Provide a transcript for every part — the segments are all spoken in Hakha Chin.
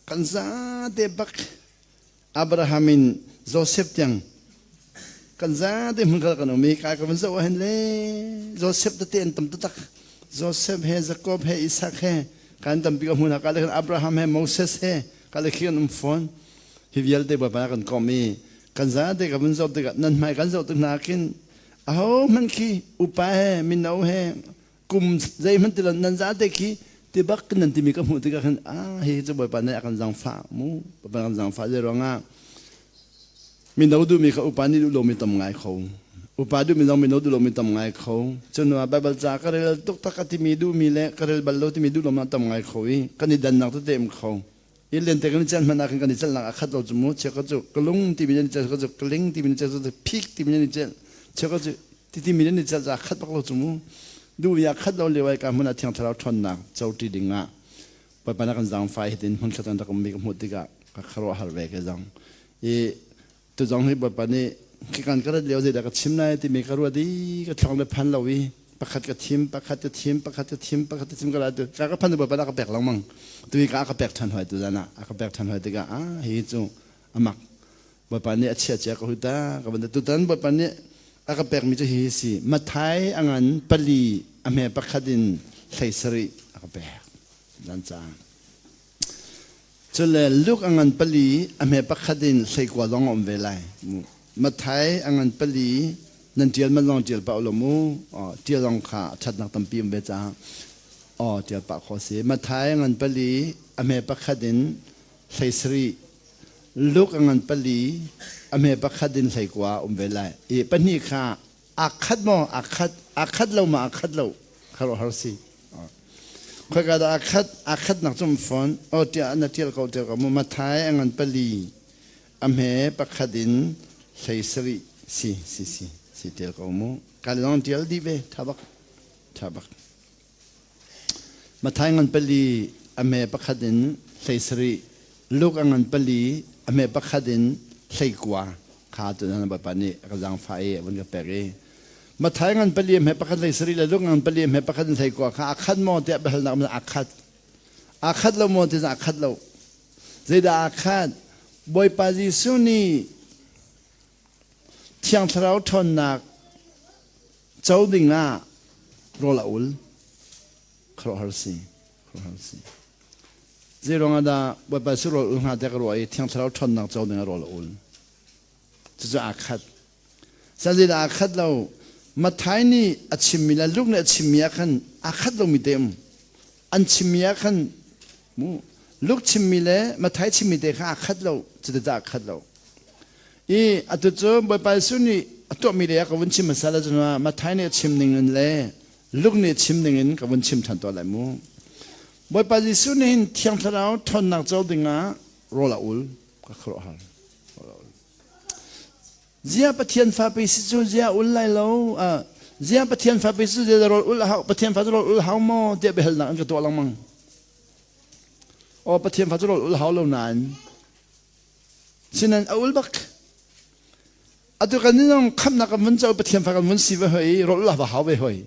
Kan zate bak Abraham in Joseph tiang kan zate hmun kal kan um i kai ka van zoh ahhin le Joseph tete an tam taktak. Joseph he Jacob he Isaac he kan tampi ka hmun ah ka le Abraham he Moses he ka le khi kan um fawn. Hi vialte Bawipa kan komh i kan zate ka van zoh tikah nan hmai kan zoh tik hna khin aho hmanh khi upa he mino he kum zeihmanh ti lo nan zate khi tibak nan timi ka hmuh tikah khan ah hi cu Bawipa nih a kan zangfah mu Bawipa kan zangfah zei ruangah mino duhmi kha upa nih duh lomi tam ngai kho upa duhmi zong mino duh lomi tam ngai kho cun Bible ca ka rel tuk tak a timi duhmi le ka rel bal lo timi duh lomi tam ngai kho i kan i dannak tete um kho i lente kan i celh hmanh ah khan kan i celhnak a khat lo cu mu cheu cu kalung timi nan i celh cu kaling timi nan i celh cu phik timi nan i celh cheu cu timi nan i celh ca khat bak lo cu mu duh ya khat lo lio ai ka hmun ah thiang thlarau ṭhawnnak co ṭi ding ah Bawipa na kan zaangfai hitin hmun khat an rak ummi ka hmuh tikah ka khuaruah har ve ke zong i tu zong hi Bawipa nih khi kan ka rat lio zeidah ka chim lai timi ka ruat i ka thlong le phan lo i pakhat ka thim pakhat ka thim pakhat ka thim pakhat ka thim ka la tu ka ka phan Bawipa ka pek lengmang tu hi ka ka pek ṭhan hoi tu zan ah a ka pek ṭhan hoi tikah ah hi cu amak Bawipa nih a chia cia ka huta ka van tutan Bawipa nih a ka pek mi cu hi si Mathai a ngan pali a hme pakhat in 17 a ka pek zan cang Cule Luke a ngan pali, a hme pakhat in 19 zong a um ve lai. Matthai a ngan pali, nan ṭial man zong ṭial pah u law mu. Ṭial zong kha a ṭhatnak tampi um ve caah aw ṭial pah khawh si. Matthai a ngan pali, a hme pakhat in 17. Luke a ngan pali, a hme pakhat in 19 um ve lai. I pahnih kha aa khat maw? Aa khat. Aa khat lo ma? Aa khat lo. Khuaruahhar si. Khoika dah aa khat? Aa khatnak cu um fawn. Aw tiah na ṭial ko ṭial ko mu. Mathai a ngan pali, a hme pakhat in 17 si si si si ṭial ko mu. Ka lawng ṭial dih ve. Ṭha bak. Ṭha bak. Mathai ngan pali, a hme pakhat in 17. Luke a ngan pali, a hme pakhat in 19. Kha tu nan Bawipa nih a ka zaangfah i a vun ka pek i Mathai ngan pali hme pakhat 17 le Luke ngan pali hme pakhat in 19 kha a khat maw tiah biahalnak aa khat. Aa khat lo maw ti aa khat lo. Zeidah aa khat? Bawipa Jesuh nih Thiang Thlarau ṭhawnnak co dingah rawl a ul. Khuaruahhar si. Khuaruahhar si. Zei ruangah dah Bawipa Jesuh rawl ul hnga tiah ka ruah i Thiang Thlarau ṭhawnnak co dingah rawl a ul. Cucu aa khat. Zeidah aa khat lo? Matthai nih a chimmi le Luke nih a chimmi ah khan aa khat lomi te um. An chimmi ah khan mu Luke chimmi le Matthai chimmi te kha aa khat lo. Cuti aa khat lo. I atu cu Bawipa Jesuh nih a tuahmi le ka vun chim hmasa le cun Matthai nih a chim ning in le Luke nih a chim ning in ka vun chim ṭhan tuah lai mu. Bawipa Jesuh nih hin Thiang Thlarau ṭhawnnak co dingah rawl a ul. Ka khuaruahhar. Zia Pathian fa pe si cu zia ul lai lo. Zia Pathian fa pe si cu zia rawl ul hau Pathian fa cu rawl ul hau maw tiah biahalnak an ka tuah lengmang. Aw Pathian fa cu rawl ul hau lo nain sinan a ul bak. Atu kan nong khamnak kan vun co Pathian fa kan vun si ve hoi rawl ul va hau ve hoi.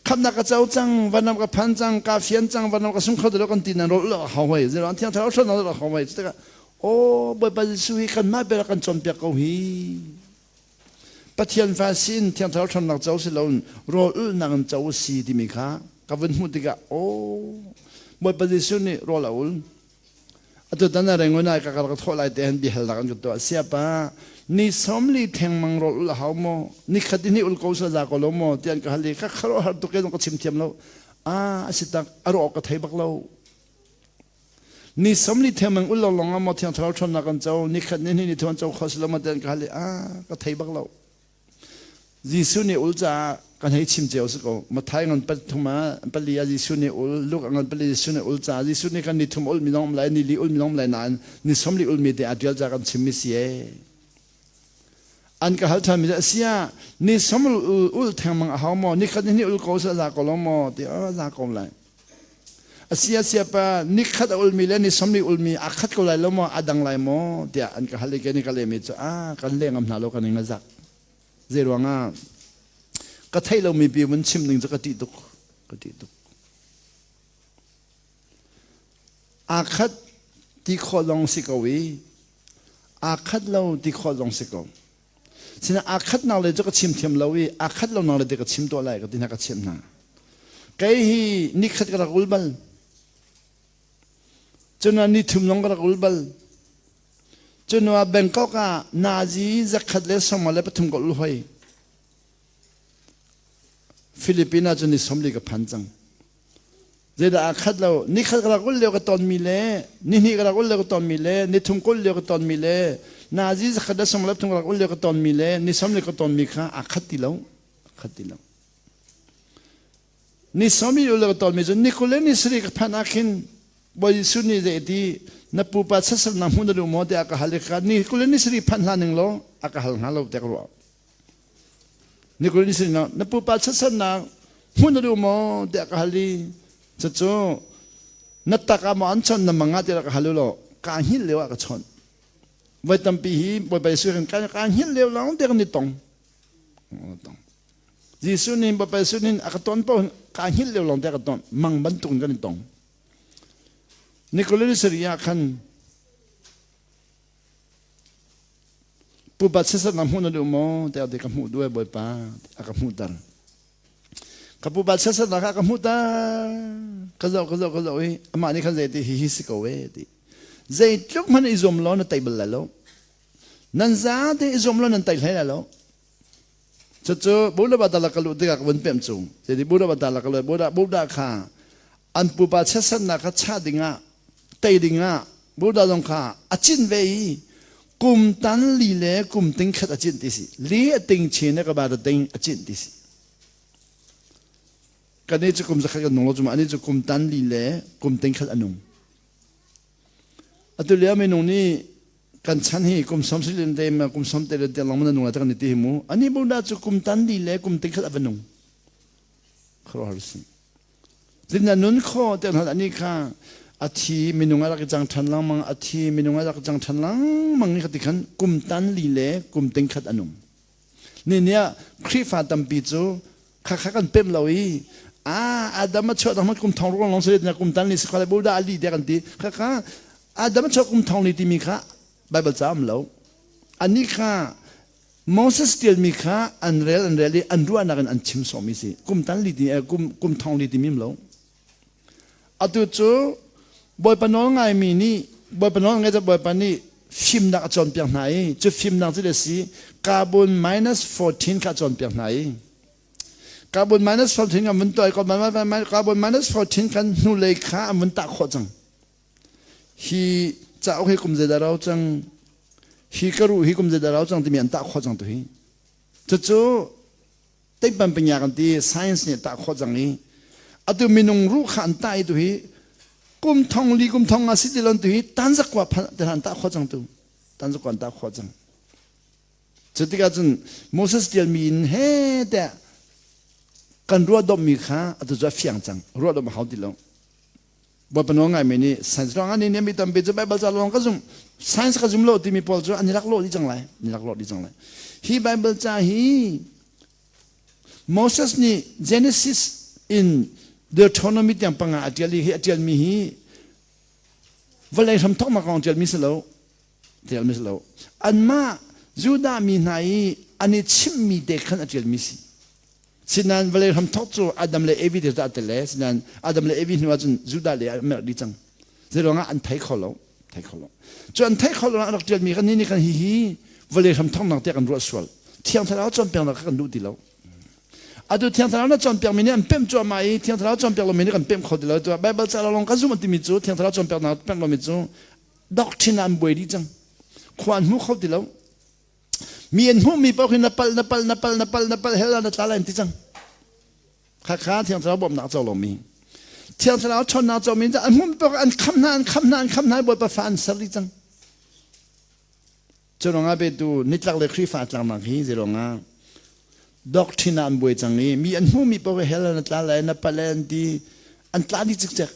Khamnak ka co cang vanam ka phan cang ka fian cang vanam ka sung kho lo kan ti nan rawl ul hau hoi. Zero thiang thlarau hron hau hoi. Cutikah Aw Bawipa Jesuh hi kanmah bel kan cawnpiak ko hi. Pathian fa sin Thiang Thlarau ṭhawnnak co si loin rawl ulhnak in co si timi kha ka vun hmuh tikah aw Bawipa Jesuh nih rawl a ul. Atu tan a rengun ai ka kal ka thawh lai te han biahalnak an ka tuah. Siapa ni 40 thengmang rawl ul a hau maw? Ni khat in hi ul ko sa za ko lo maw? Tian ka hal i ka khuaruah har tuk in ka chim thiam lo. Ah a si tak a ruah ka thei bak lo. Ni 40 thengmang ul lo lawng ah maw Thiang Thlarau ṭhawnnak kan co, ni khat ni hnih ni thum an co kho si lo maw tian ka hal i ah ka thei bak lo. Jesuh nih ul caah kan hei chim cio si ko. Matthai ngan pathum ah pali ah Jesuh nih ul, Luke ngan pali Jesuh nih ul caah Jesuh nih kan ni thum ul mi zong um lai, ni li ul mi zong um lai nain ni 40 ul mi te a ṭial caah kan chim mi si ee. An ka hal ṭhan mi a si ah ni som ul ul thengmang a hau maw, ni khat ni hnih ul ko seh za ko lo maw ti a za ko lai. A si a siapa nikhat a ulmi le ni 40 ulmi aa khat ko lai lo maw, a dang lai maw tiah an ka hal i kei nih ka lehmi cu ah kan leh ngam hna lo kan ing a zak. Zei ruangah ka theih lomi pi vun chim ding cu ka ṭih tuk. Ka ṭih tuk. Aa khat ti khawh zong si ko i aa khat lo ti khawh zong si ko. Sinain aa khatnak le cu ka chim thiam lo i aa khat lonak le ti ka chim tuah lai ka ti hna ka chimh hna. Kei hi nikhat ka rak ul bal. Cun ah nithum zong ka rak ul bal. Cun ah Bangkok ah nazi 123 ka ul hoi. Philippines ah cun ni 40 ka phan cang. Zeidah aa khat lo? Nikhat ka rak ul lio ka tonmi le nihnih ka rak ul lio ka tonmi le nithum kul lio ka tonmi le nazi 123 ka rak ul lio ka tonmi le ni 40 ka tonmi kha aa khat ti lo. Khat ti lo. Ni 40 ul lio ka tonmi cu ni 20 le ni 27 ka phanh ah khin Bawi Jesuh nih zei ti na pupa sasal na hmu na duh maw tiah ka hal i kha ni 20 le ni 27 phanh hlah ning law a ka hal hnga lo tiah ka ruah. Ni 20 ni 27 na pupa sasal hmun na duh maw tiah ka hal i cucu na tak ah maw an chawnh na mang ah tiah ka hal u law kaa hngilh lio ah ka chawnh. Voi tampi hi Bawipa Jesuh kan kaa hngilh lio lawng te kan i tong. Tong. Jesuh nih Bawipa Jesuh nih a ka ton paoh kaa hngilh lio lawng te ka ton. Mang bantuk in kan i tong. Nikolai ah khan Pupa sisat na hmuh na duh maw tiah ti ka hmuh duh e Bawipa a ka hmuhter. Ka pupa sisat na kha ka hmuhter. Ka zoh ka zoh ka zoh i amah nih khan zei ti hi hi si ko e ti. Zeitluk hmanh i zuam law na tei bal lai lo. Nan zate i zuam law nan tei hlei lai lo. Cucu Buddha Batala ka luh tikah ka vun pemh cung. Jadi Buddha Batala ka luh Buddha Buddha kha an pupa chiatsernak kha chah dingah tei dingah Buddha zong kha a cin ve i kum tan li le kum ting khat a cin ti si. Li a ting chin le ka ba ting a cin ti si. Kan cu kum zakhat kan nung lo cuma ani cu kum tan li le kum ting khat a nung. Atu lio minung nih kan chan hi kum som si len te ma kum som te le te lang man nung la tak ni ti hi mu. Ani Buddha cu kum tan li le kum ting khat a va nung. Khuaruahhar si. Zinna nun kho te hna ani kha a thi minung a rak i cang ṭhan lengmang a thi minung a rak i cang ṭhan lengmang ni kha ti khan kum tan li le kum ting khat a nung. Ni ni ah Khrihfa tampi cu kha kha kan pem lo i a Adam a chuah dang kum thong ruang long se na kum tan li si kha le Buddha ali te kan ti kha kha Adam a chuah kum thong li timi kha Bible ca um lo. Ani kha Moses ṭialmi kha an rel an rel i an ruahnak in an chim sawhmi si. Kum tan li ti kum kum thong li timi lo. Atu cu Bawipa nawl ngaimi nih Bawipa nawl ngai cu Bawipa nih fimnak a cawnpiak hna i cu fimnak cu le si carbon minus 14 kha a cawnpiak hna i carbon minus 14 kan vun tuah i carbon minus 14 kan hnulei kha an vun tah khawh cang. Hi cauk hi kum zeidah rau cang hi ka ruh hi kum zeidah rau cang timi an tah khawh cang tu hi. Cucu teipam panya kan ti science nih tah khawh cang i atu minung ruh kha an tah i tu hi kum thong li kum thong nga si ti lon tu hi tanzak kwa phan te an tah khawh cang tu tanzak kwa an tah khawh cang. Cu tikah cun Moses tialmi in he te kan ruah dommi kha atu cu a fiang cang ruah dom a hau ti lo. Bawipa nawl ngaimi nih science ruangah nih mi tampi cu Bible ca lawng ka zum science ka zum lo timi pawl cu an i laklawh dih cang lai an i laklawh dih cang lai. Hi Bible ca hi Moses nih Genesis in Deuteronomy tiang panga a ṭial i hi a ṭialmi hi vawlei hramthawknak kong ṭialmi si lo ṭialmi si lo anmah Judah mi hna i an i chimhmi te khan a ṭialmi si. Sinain vawlei hramthawk cu Adam le Evi te cu a tel le sinain Adam le Evi hnu ahcun Judah le a merh dih cang. Zeiruangah an thei kho lo, thei kho lo. Cu an thei kho lo an rak ṭialmi kan nih kan hihi vawlei hramthawknak tiah kan ruah sual. Thiang Thlarau cawnpiaknak kha kan duh ti lo. Atu Thiang Thlarau na cawnpiakmi nih an pemh cuahmah i Thiang Thlarau cawnpiak lomi nih kan pemh kho ti lo. Bible ca lawng ka zum an timi cu Thiang Thlarau cawnpiaknak pemh lomi cu doctrine ah an buai dih cang. Khua an hmu kho ti lo. Mi an hmuhmi paoh khi na palh na palh na palh na palh na palh hell ah na tla lai an ti cang. Khakha Thiang Thlarau bawmhnak co lomi. Thiang Thlarau ṭhawnnak comi an hmuhmi paoh an kham hna an kham hna an kham hna Bawipa fa an ser dih cang. Cu ruangah petu nitlak le Khrihfa tlangnak hi zeiruangah doctrine ah an buai cang i mi an hmuhmi paoh hell ah na tla lai na palh an ti an tla dih cikcek.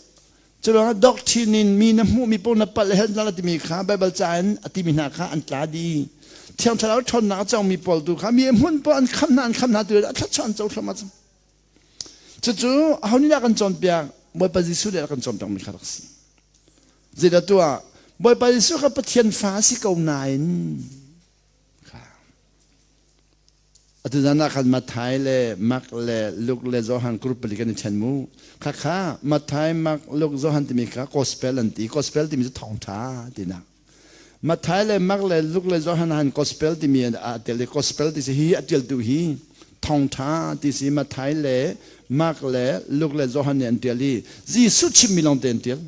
Cu ruangah doctrine in mi na hmuhmi paoh na palh hell na timi kha Bible ca in a timi hna kha an tla dih. Thiang Thlarau ṭhawnnak a cawngmi pawl tu kha mi hmun paoh an kham hna an kham hna tu a thluachuah an co thluahmah cang. Cucu aho nih dah kan cawnpiak? Bawipa Jesuh nih a kan cawnpiakmi kha rak si. Zeidah tuah? Bawipa Jesuh kha Pathian fa a si ko nain Atu zan ah khan Matthai le Mark le Luke le Johan group pali kan i ṭhen mu. Khakha Matthai, Mark, Luke, Johan timi kha gospel an ti. Gospel timi cu thawngṭha tinak. Matthai le Mark le Luke le Johan han gospel timi a tel i gospel ti si hi a ṭialtu hi thawngṭha ti si Matthai le Mark le Luke le Johan nih an ṭial i Jesuh chimmi lawngte an ṭial.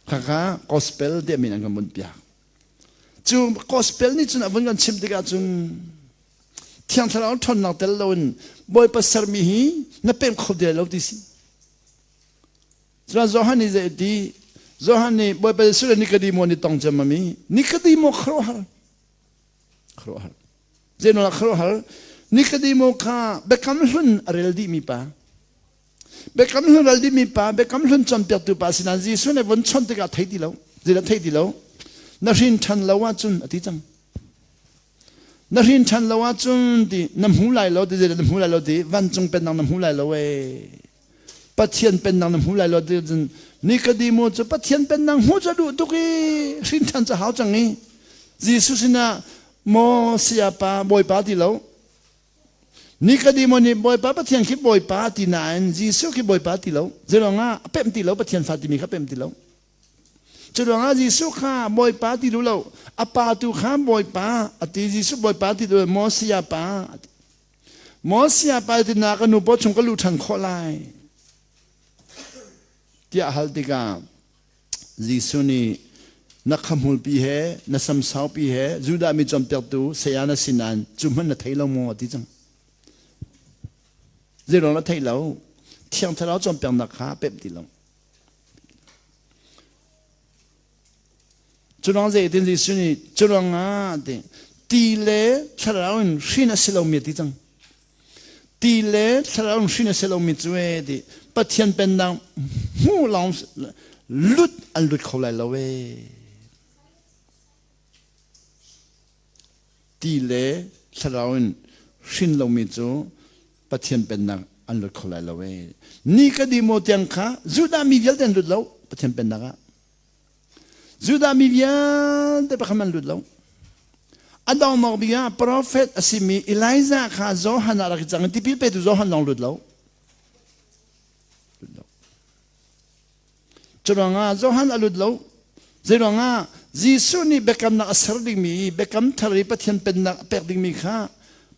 Khakha gospel tiah min an kan bunh piak. Cu gospel nih cun a vun kan chimh tikah cun Thiang Thlarau ṭhawnnak tel loin Bawipa sermi hi na pem kho ti lo ti si. Cun Johan nih zei ti? Johan nih Bawipa Jesuh le Nikodemo nih tong cem ami Nikodemo khuaruahhar khuaruahhar zeinawl khuaruahhar Nikodemo kha biakam hlun a rel dihmi pa Biakam hlun ral dihmi pa, biakam hlun cawnpiaktu pa sinah Jesuh nih von chawnh tikah thei ti lo. Zeidah thei ti lo? Na hrin ṭhan lo ahcun a ti cang. Na hrin ṭhan lo ahcun ti na hmu lai lo ti zeidah na hmu lai lo ti vancung pennak na hmu lai lo ee. Pathian pennak na hmu lai lo ti cun Nikodemo cu Pathian pennak hmu cu a duh tuk i hrin ṭhan cu hau cang i Jesuh sinah maw sayapa Bawipa ti lo Nikodemo nih Bawipa Pathian khi Bawipa ti nain Jesuh khi Bawipa ti lo. Zeiruangah a pemh ti lo Pathian fa timi kha pemh ti lo. Curuangah Jesuh kha Bawipa ti duh lo. A pa tu kha Bawipa a ti Jesuh Bawipa ti duh lo Mosiah pa a ti. Mosiah pa ti na ka nu paw chung ka luh ṭhan khawh lai tiah hal tikah Jesuh nih na khahmulpi he na samsaupi he Judah mi cawnpiaktu saya na si nain cu hmanh na thei lo maw a ti cang. Zeiruang na theih lo? Thiang Thlarau cawnpiaknak kha pemh ti lo. Curuang zeitin Jesuh nih curuang ah ti ti le thlarau in hrin a si lomi a ti cang. Ti le thlarau in hrin a si lomi cu e ti Pathian pennak hmu lawng lut an lut kho lai lo e. Ti le thlarau in hrin lomi cu Pathian pennak an lut kho lai lo e. Nikodemo tiang kha Judah mi vialte an lut lo Pathian pennak ah. Judah mi vialte pakhat an lut lo. A donghnak bik ah profet a simi Elijah kha Johan ah rak i cang i tipil petu Johan lawng lut lo. Lut lo. Curuangah Johan a lut lo. Zeiruangah Jesuh nih biakamnak a ser dingmi, biakam thar i Pathian pennak a pek dingmi kha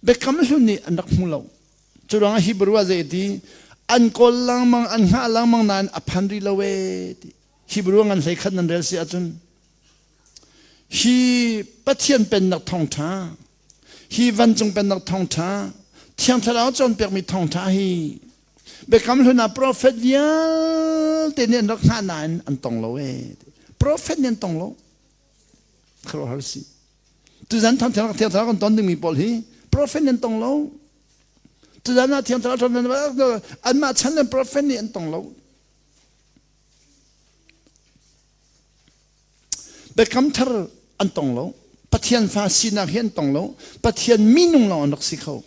biakam hlun nih an rak hmu lo. Curuangah Hebrew ah zei ti an kawl lengmang, an hngah lengmang nain a phan rih lo ee ti. Hebrew ngan hlei khat nan rel si ahcun hi Pathian pennak thawngṭha hi vancung pennak thawngṭha Thiang Thlarau cawnpiakmi thawngṭha hi biakam hlun ah profet vialte nih an rak hngah nain an tong lo ee profet nih an tong lo khuaruahhar si tuzan thawngṭha Thiang Thlarau kan ton dingmi pawl hi profet nih an tong lo tuzan ah Thiang Thlarau anmah chan le profet nih an tong lo Biakam thar an tong lo. Pathian fa sinak hi an tong lo. Pathian minung lawng an rak si kho.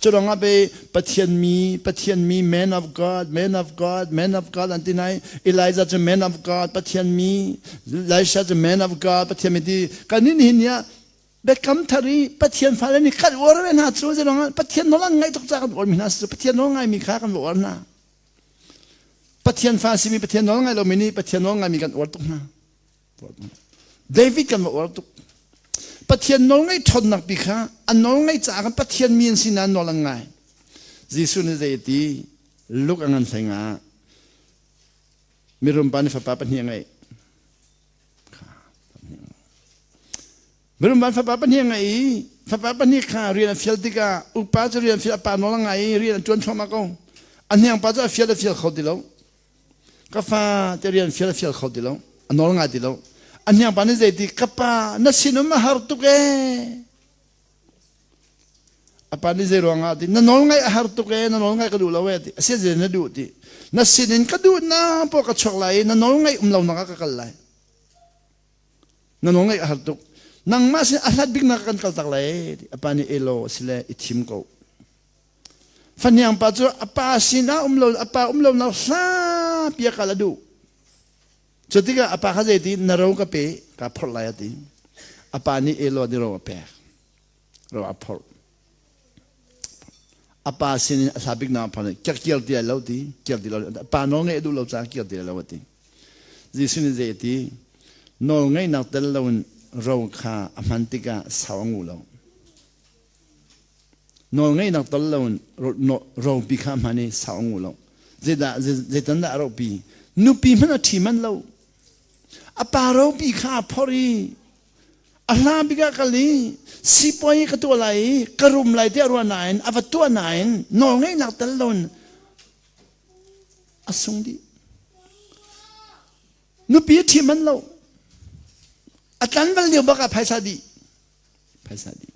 Curuangah be Pathian mi, Pathian mi, man of God, man of God, man of God an ti nai. Elijah cu man of God, Pathian mi, Elisha cu man of God, Pathian mi ti. Kan nin hin ya biakam thar i Pathian fale nih kan uar ve hna cu zeruangah Pathian nawl an ngaih tuk caah kan uar mi hna si cu Pathian nawl ngaimi kha kan va uar hna. Pathian fa a simi Pathian nawl ngai lomi nih Pathian nawl ngaimi kan uar tuk hna. David kan va uar tuk. Pathian nawl ngaih ṭhawnnak pi kha an nawl ngaih caah kan Pathian mi an si nain nawl an ngai. Jesuh nih zei a ti? Luke a ngan hlei ah mirum pa nih fapa pahnih a ngeih. Mirum van fapa pahnih a ngei i fapa pahnih kha rian a fial tikah upa cu rian fial a pa nawl a ngai i rian a ṭuan thluahmah ko. A hniang pa cu a fial a fial kho ti lo. Ka fa te rian fial a fial kho ti lo. A nawl ngai ti lo. A hniang pa nih zeiti ka pa na sinum a har tuk ee. A pa nih zei ruangah ti na nawl ngaih a har tuk ee na nawl ngaih ka duh lo ee ti a si na duh ti na sinin ka duh na paw ka chuak lai i na nawl ngaih um lo nak ah ka kal lai. Na nawl ngaih a har tuk. Nangmah sin a hlat biknak kan kal tak lai a pa nih elo asile i thim ko. Fahniang pa cu a pa sinah um lo a pa um lo nak hla pia kal a duh. Cu tikah a pa kha zeiti na ro ka pe ka phorh lai a ti. A pa nih elaw ni ro a pek. Ro a phorh. A pa sin in a hla bik nak phorh kiak kial ti lo ti kial ti lo pa nawl ngeih a duh lo caah kial ti lo a ti. Jesuh nih zei a ti? Nawl ngeihnak tel loin ro kha a hman tikah sau a nguh lo. Nawl ngeihnak tel loin ropi kha a hman i sau a nguh lo. Zeidah zeitan dah a ropi? Nupi hmanh a ṭhi manh lo. A pa ropi kha a phorh i a hla bik ah kal i sipuai ka tuah lai i ka rum lai tiah ruah nain a va tuah nain nawl ngeihnak tel loin a sung dih. Nupi a ṭhi manh lo. A tlanval lio bak ah phaisa dih. Phaisa dih.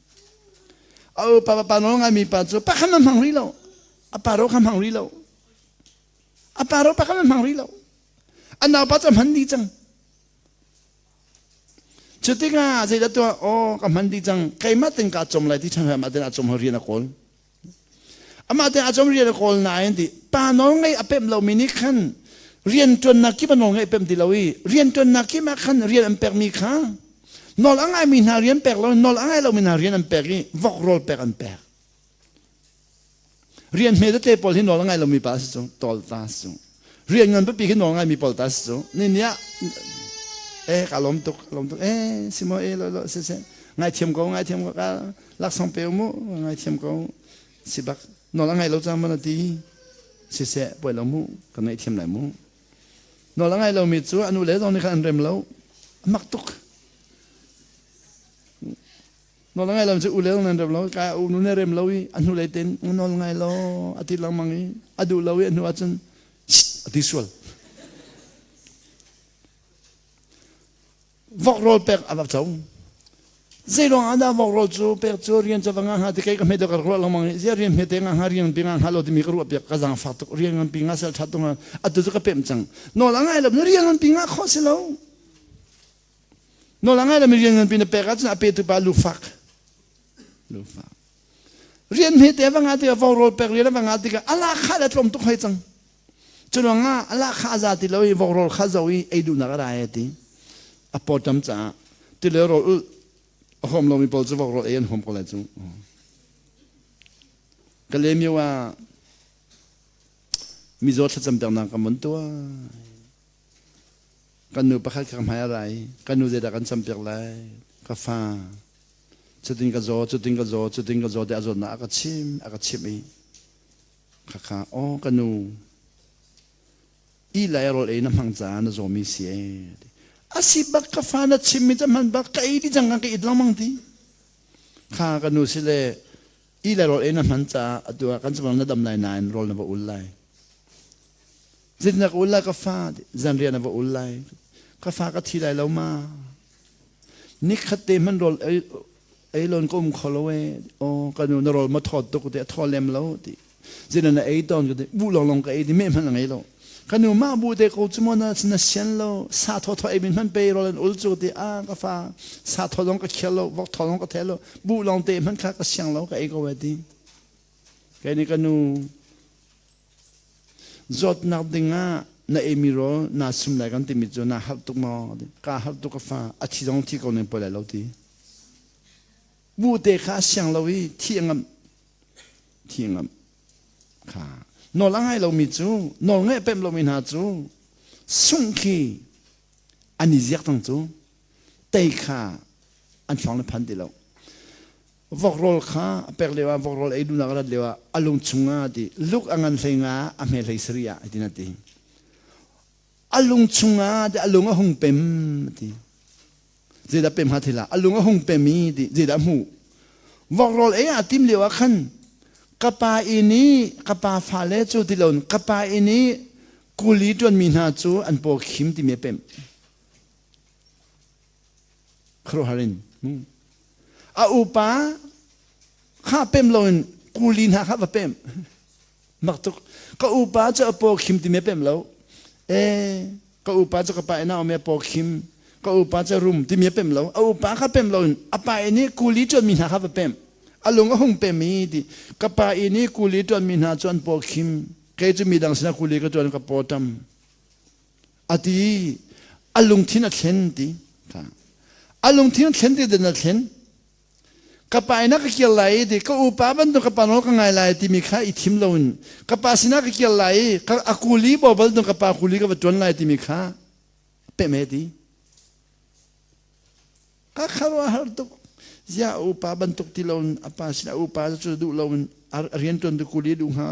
A pa pa nawl ngaimi pa cu pakhat man hmang rih lo. A pa ro kha hmang rih lo. A pa ro pakhat man hmang rih lo. A naupa cu a hman dih cang. Cu tikah zeidah tuah? Aw ka hman dih cang. Keimah ten kaa cawm lai ti ṭhan amah ten a cawm rian a kawl. Amah te a cawm rian a kawl nain ti pa nawl ngei a pemh lomi nih khan rian ṭuannak kip a nawl ngei pemh ti lo i rian ṭuannak kip ah khan rian an pekmi kha nawl a ngaimi hna rian pek lo nawl a ngai lomi hna rian an pek i vok rawl pek an pek. Rian hme tete pawl hi nawl a ngai lomi pa si cu tawl ta si cu rian ngan pipi khi nawl ngaimi pawl ta si cu ni ni ah eh ka lawm tuk ka lawm tuk eh simo eh lo lo si si ngaithiam ko ngaithiam ko ka laksawng pe mu ngaithiam ko si bak nawl a ngai lo cang mana ti siseh poi lo mu ka ngaihthiam lai mu nawl a ngai lomi cu anu le zong nih khan an rem lo a mak tuk nawl a ngai lo cu u le zong nan rem lo ka u nu ne rem lo i a hnu lei ten nawl ngai lo a ti lengmang i a duh lo i a hnu ahcun a ti sual Vok rawl pek a va co. Zei ruang ah dah vok rawl cu pek cu rian cu va ngah hnga ti kei ka hme ka ruah lengmang i ziah rian hmete ngah hnga rian pi ngah hnga lo timi ka ruah piak ka zaangfak tuk rian ngan pi ngah sel ṭhat tuk atu cu ka pemh cang nawl a ngai lo rian ngan pi ngah khawh si lo nawl a ngai lo mi rian ngan pi na pek ahcun a petu pa lufak lufak rian hmete va ngah tikah vok rawl pek rian va ngah tikah a lak kha le tlawm tuk hoi cang Curuangah a lahkhah a za ti lo i vok rawl kha zo i ei duhnak a ra e ti. A pawṭam caah tile rawl ulh a huam lomi pawl cu vok rawl ei an huam ko lai cu. Kalaymyo ah mizaw thlacam peknak kan von tuah. Kan nu pakhat kha hmai a ra i kan nu zeidah kan campiak lai? Ka fa cutin ka zaw, cutin ka zaw, cutin ka zaw ti a zawtnak a ka chim, a ka chimh i Khakha aw ka nu i lai rawl ei na hmang caah na zawmi si ee. A si bak ka fa na chimmi cu hman bak ka ei di cang ka it lengmang ti. Kha ka nu si le i lai rawl ei na hman caah atu ah kan cumang na dam lai nain rawl na va ul lai. Zeitin ka ul lai ka fa zanriah na va ul lai. Ka fa ka thi lai lo ma. Nikhat te hman rawl ei lon ka um kho lo e aw ka nu na rawl ma thawt tuk ti a thaw lem lo ti zina na ei tawn ka ti bu long long ka ei ti me hman a ngei lo ka nu mah bu te ko chu mo na na sian lo sa thaw thaw ei min hman pe rawl an ul chu ti a ka fa sa thaw long ka khial lo vok thaw long ka the lo bu long te hman kha ka siang lo ka ei ko we ti kai ni ka nu Zawtnak dingah na eimi rawl naa sum lai kan timi cu naa harh tuk maw? Kaa harh tuk ka fa, a thi zong thi ko ning poi lai lo ti. Bu te kha a siang lo i thi a ngamh. Thi a ngamh. Kha nawl a ngai lomi cu, nawl ngaih pemh lomi hna cu sungh khi an i ziak cang cu. Tei kha an thlong le phan ti lo. Vok rawl kha a pek lio ah vok rawl ei duhnak a rat lio ah a lung chungah ti luk a ngan hlei nga a hme hlei sarih ah tin a ti. A lung chungah ti a lung a hung pem ti. Zeidah pem ha thila a lung a hung pem i ti zeidah hmuh. Vok rawl ei ah tim lio ah khan ka pa inn i ka pa fale cu ti loin ka pa inn i kuli ṭuanmi hna cu an paw khim timi a pemh. Khuaruahhar in a upa kha pem loin kuli hna kha va pem mak tuk ka upa cu a paw khim timi a pem lo e ka upa cu ka pa ina um a paw khim ka upa cu rum timi a pem lo a upa kha pem loin a pa ini kuli ṭuanmi hna kha va pem a lung a hung pem i ti ka pa ini kuli ṭuanmi hna cu an paw khim kei cu midang sinah kuli ka ṭuan ka paw ṭam a ti. A lungthin a thlen ti. A lungthin a thlen ti den a thlen. Ka pa inn ah ka kir lai i ti ka upa bantuk ka pa nawl ka ngai lai timi kha i thim loin ka pa sinah ka kir lai i ka a kuli bawbal tung ka pa kuli ka va ṭuan lai timi kha peh me ti. Ka khuaruahhar tuk. Ziah a upa bantuk ti loin a pa sinah a upa cu duh loin a rianṭuan tu kuli a duh hnga?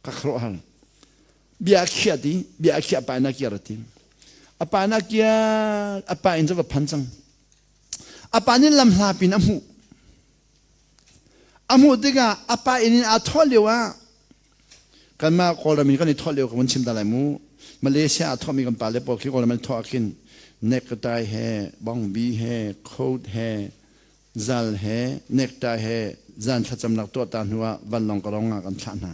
Ka khuaruahhar. Bia a khiah ti, bia a khiah pa in a kir a ti. A pa in a kiar, a pa in cu va phan cang. A pa nih lam hla pin a hmuh. A hmuh tikah a pa inn in aa thawh lio ah kanmah Kawlram in kan i thawh lio ka vun chim ta lai mu. Malaysia aa thawhmi kan pale pawl khi Kawlram an thawh ah khin necktie he, bongbi he, coat he, zal he, necktie he zan thlacamnak tuah ta hnu ah vanlawng ka rong ah kan thlah hna.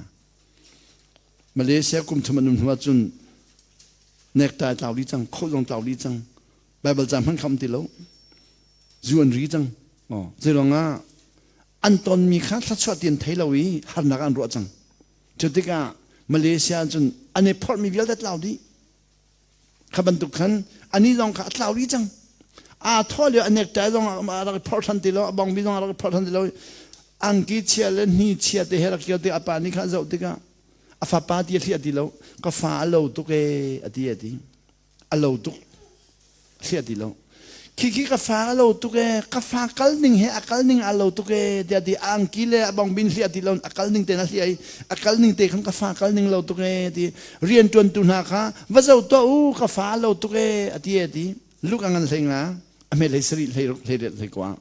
Malaysia kum thum an um hnu ah cun necktie tlau dih cang, coat zong tlau dih cang. Bible ca hmanh kha um ti lo. Zu an ri cang. Oh, zeiruangah an tonmi kha thluachuah ti an thei lo i harnak an ruah cang. Cu tikah Malaysia cun an i phorhmi vialte tlau dih. Kha bantuk khan ani zong kha a tlau dih cang. Aa thawh lio a necktie zong a rak i phorh than ti lo, a bongbi zong a rak i phorh than ti lo. Angki chia le hni chia te he rak kir tik a pa nih kha a zoh tikah a fapa ti a hliah ti lo. Ka fa a lo tuk ee a ti a ti. A lo tuk. Hliah ti lo. Khi khi ka fa a lo tuk ee, ka fa kal ning he a kal ning a lo tuk ee tiah ti angki le a bongbin hliah ti lo a kal ning te na hliah i a kal ning te khan ka fa kal ning lo tuk ee ti rian tuan tu hna kha va zo to u ka fa a lo tuk ee a ti ee ti luk a ngan hlei nga a hme hlei sarih hlei ruk hlei riat hlei kua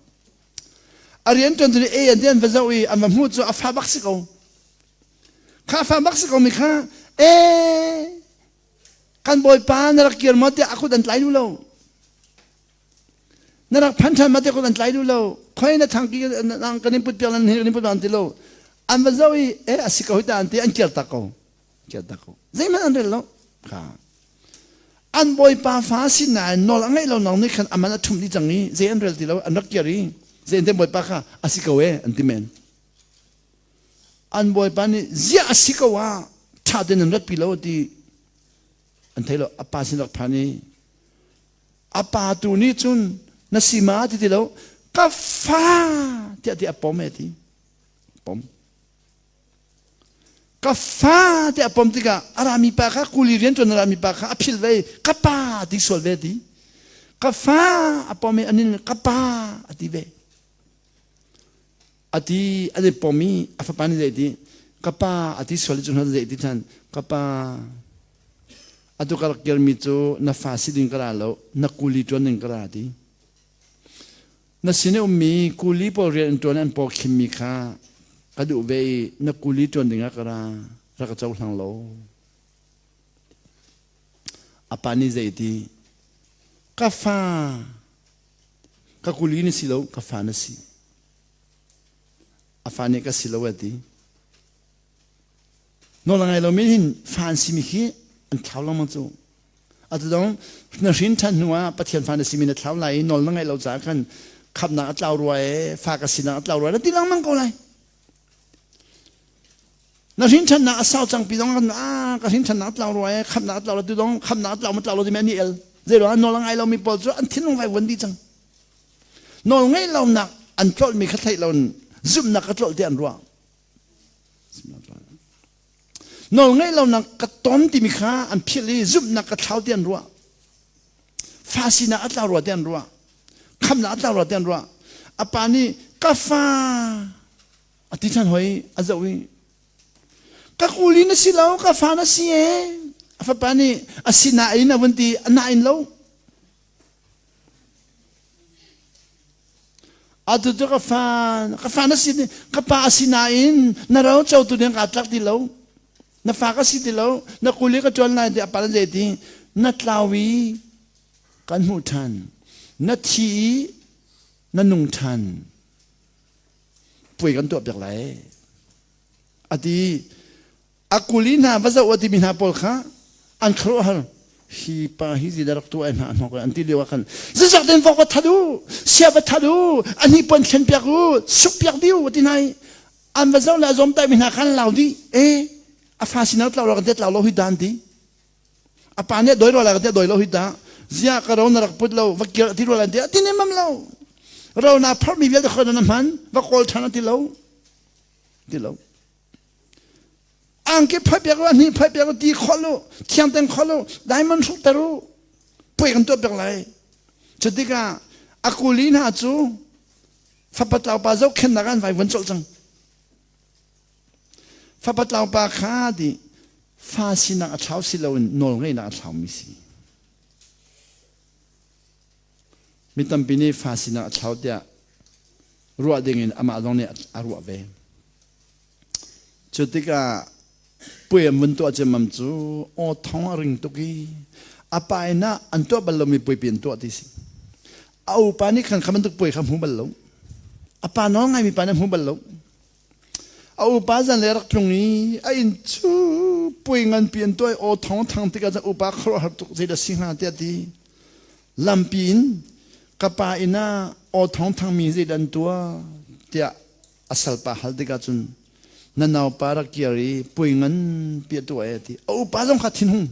a rian tuan tu nih e an ti an va zoh i an va hmuh cu a fa bak si ko kha fa bak si ko mi kha ee Kan Bawipa na rak kir maw tiah a kut an tlai duh lo. Na rak phan ṭhan ma tiah kut an tlai duh lo. Khoi na thangki nang kan in put piak nan kan in put an ti lo. An va zoh i eh a si ko hi ta an ti an kir tak ko. Kir tak ko. Zeihmanh an rel lo. Kha. An bawipa fa sinain nawl a ngeih lo nang nih khan aman a ṭhum dih cang i zei an rel ti lo an rak kir i zei an bawipa kha a si ko e an ti men. An bawipa nih ziah a si ko ah ṭha tein an ratpi lo ti an thei lo. A pa sin rak phan i a pa tu nih cun na si ma ti ti lo ka fa tiah ti a pom e ti pom ka fa tiah a pom tikah a rami pa kha kuli rian ṭuan a rami pa kha a philh ve ka pa ti sual ve ti ka fa a pom i anin ka pa a ti ve A ti an i pom i a fapa nih zei ti ka pa a ti sual i cu hna zei ti than ka pa atu ka rak kirmi cu na fa si ding ka ra lo na kuli ṭuan ding ka ra ti na sin i ummi kuli pawl rian an ṭuan an paw khimmi kha ka duh ve i na kuli ṭuan ding ah ka ra rak ka cohlang lo a pa nih zei ti ka fa Ka kuli na si lo, ka fa na si. A fa nih ka si lo a ti. Nawl a ngai lomi hin fa an simi khi an thlau lengmang cu. Atu dong na hrin ṭhan hnu ah Pathian fa na simi na thlau lai i nawl na ngaih lo caah khan khamnak a tlau rua e, fa ka sinak a tlau rua na ti lengmang ko lai. Na hrin ṭhannak a sau cang pi dong kan ah ka hrin ṭhannak a tlau rua e, khamnak a tlau lo tu dong khamnak a tlau ma tlau lo timi an i el. Zeiruang nawl a ngai lomi pawl cu an thinlung vai vuan dih cang. Nawl ngeih lonak an tlolhmi kha theih loin zumhnak ka tlolh tiah an ruah. Nawl ngeih lonak ka ton timi kha an philh i zumhnak ka thlau tiah an ruah. Fa sinak a tlau rua tiah an ruah. Khamnak a tlau rua tiah an ruah. A pa nih ka fa a ti ṭhan hoi a zoh i ka kuli na si lo ka fa na si e a fapa nih a si nain a vun ti a nain lo atu cu ka fa ka fa na si ka pa a si nain na ro co tu ding kaa tlak ti lo na fa ka si ti lo na kuli ka ṭuan lai ti a pa na zei ti na tlau i kan hmuh ṭhan na thi i na nung ṭhan puai kan tuah piak lai a ti a kuli hna va zoh a timi hna pawl kha an khuaruahhar hi pa hi zeidah rak tuah ai hna hnok an ti lio ah khan zizak den vok va that u sia va that u a hni pon thlen piak u suk piak diu ti hna an va zoh le a zawm tai mi hna khan lau di e a fa sinau tlau lo kan te tlau lo hi dan ti. A pa nih doi rua lai ka ti doi lo hi ta. Zia ka ro na rak put lo va kir ti rua lai ti ti ne mam lo. Ro na phar mi vialte khoi na hman va kawl than ti lo. Ti lo. Angki phai piak lo hni phai piak lo ti khol lu thiang ten khol lu diamond hruk ter u puai kan tuah piak lai. Cutikah a kuli hna cu fapa tlau pa zohkhenhnak an vai vun colh cang. Fapa tlau pa kha ti fa sinak a thlau si loin nawl ngeihnak a thlaumi si. Mi tampi nih fa sinak a thlau tiah ruah dingin amah zong nih a ruah ve. Cu tikah puai an vun tuah ciammam cu aw thong a ring tuk i a pa inn ah an tuah bal lomi puaipi an tuah ti si. A upa nih khan kha bantuk puai kha hmu bal lo. A pa nawl ngaimi pa nih hmu bal lo. A upa zan le rak tlung i a inn cu puai nganpi an tuah i aw thong thang tikah cun upa khuaruahhar tuk zeidah si hnga tiah ti. Lampi in ka pa inn ah aw thong thangmi zeidah an tuah tiah a salpa hal tikah cun na naupa rak kir i puai nganpi a tuah e ti a upa zong kha thinhung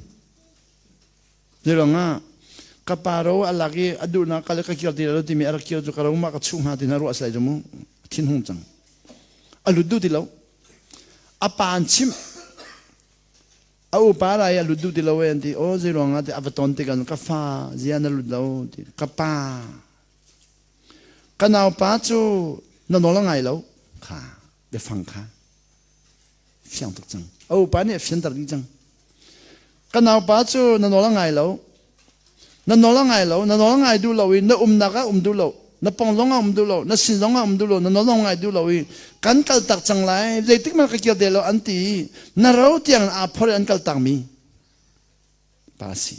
Zeiruangah ka pa ro a lak i a duhnak kal ka kir ti lo timi a rak kir cu ka ro ma ka chuh hnga ti na ruah sai cu mu thinhung cang a lut duh ti lo a pa an chimh a upa lai a lut duh ti lo e an ti o zeiruangah ti a va ton tikah ka fa zia na lut lo ti ka pa ka naupa cu na nawl a ngai lo kha biafang kha fiang tuk cang a upa nih a fianter dih cang ka naupa cu na nawl a ngai lo na nawl a ngai lo na nawl a ngai duh lo i na umnak ah um duh lo na pong zong ah um duh lo na sin zong ah um duh lo na nawl zong ngai duh lo i kan kal tak cang lai zeitik hmanh ka kir te lo an ti i na ro tiang aa phor i an kal tak mi pa si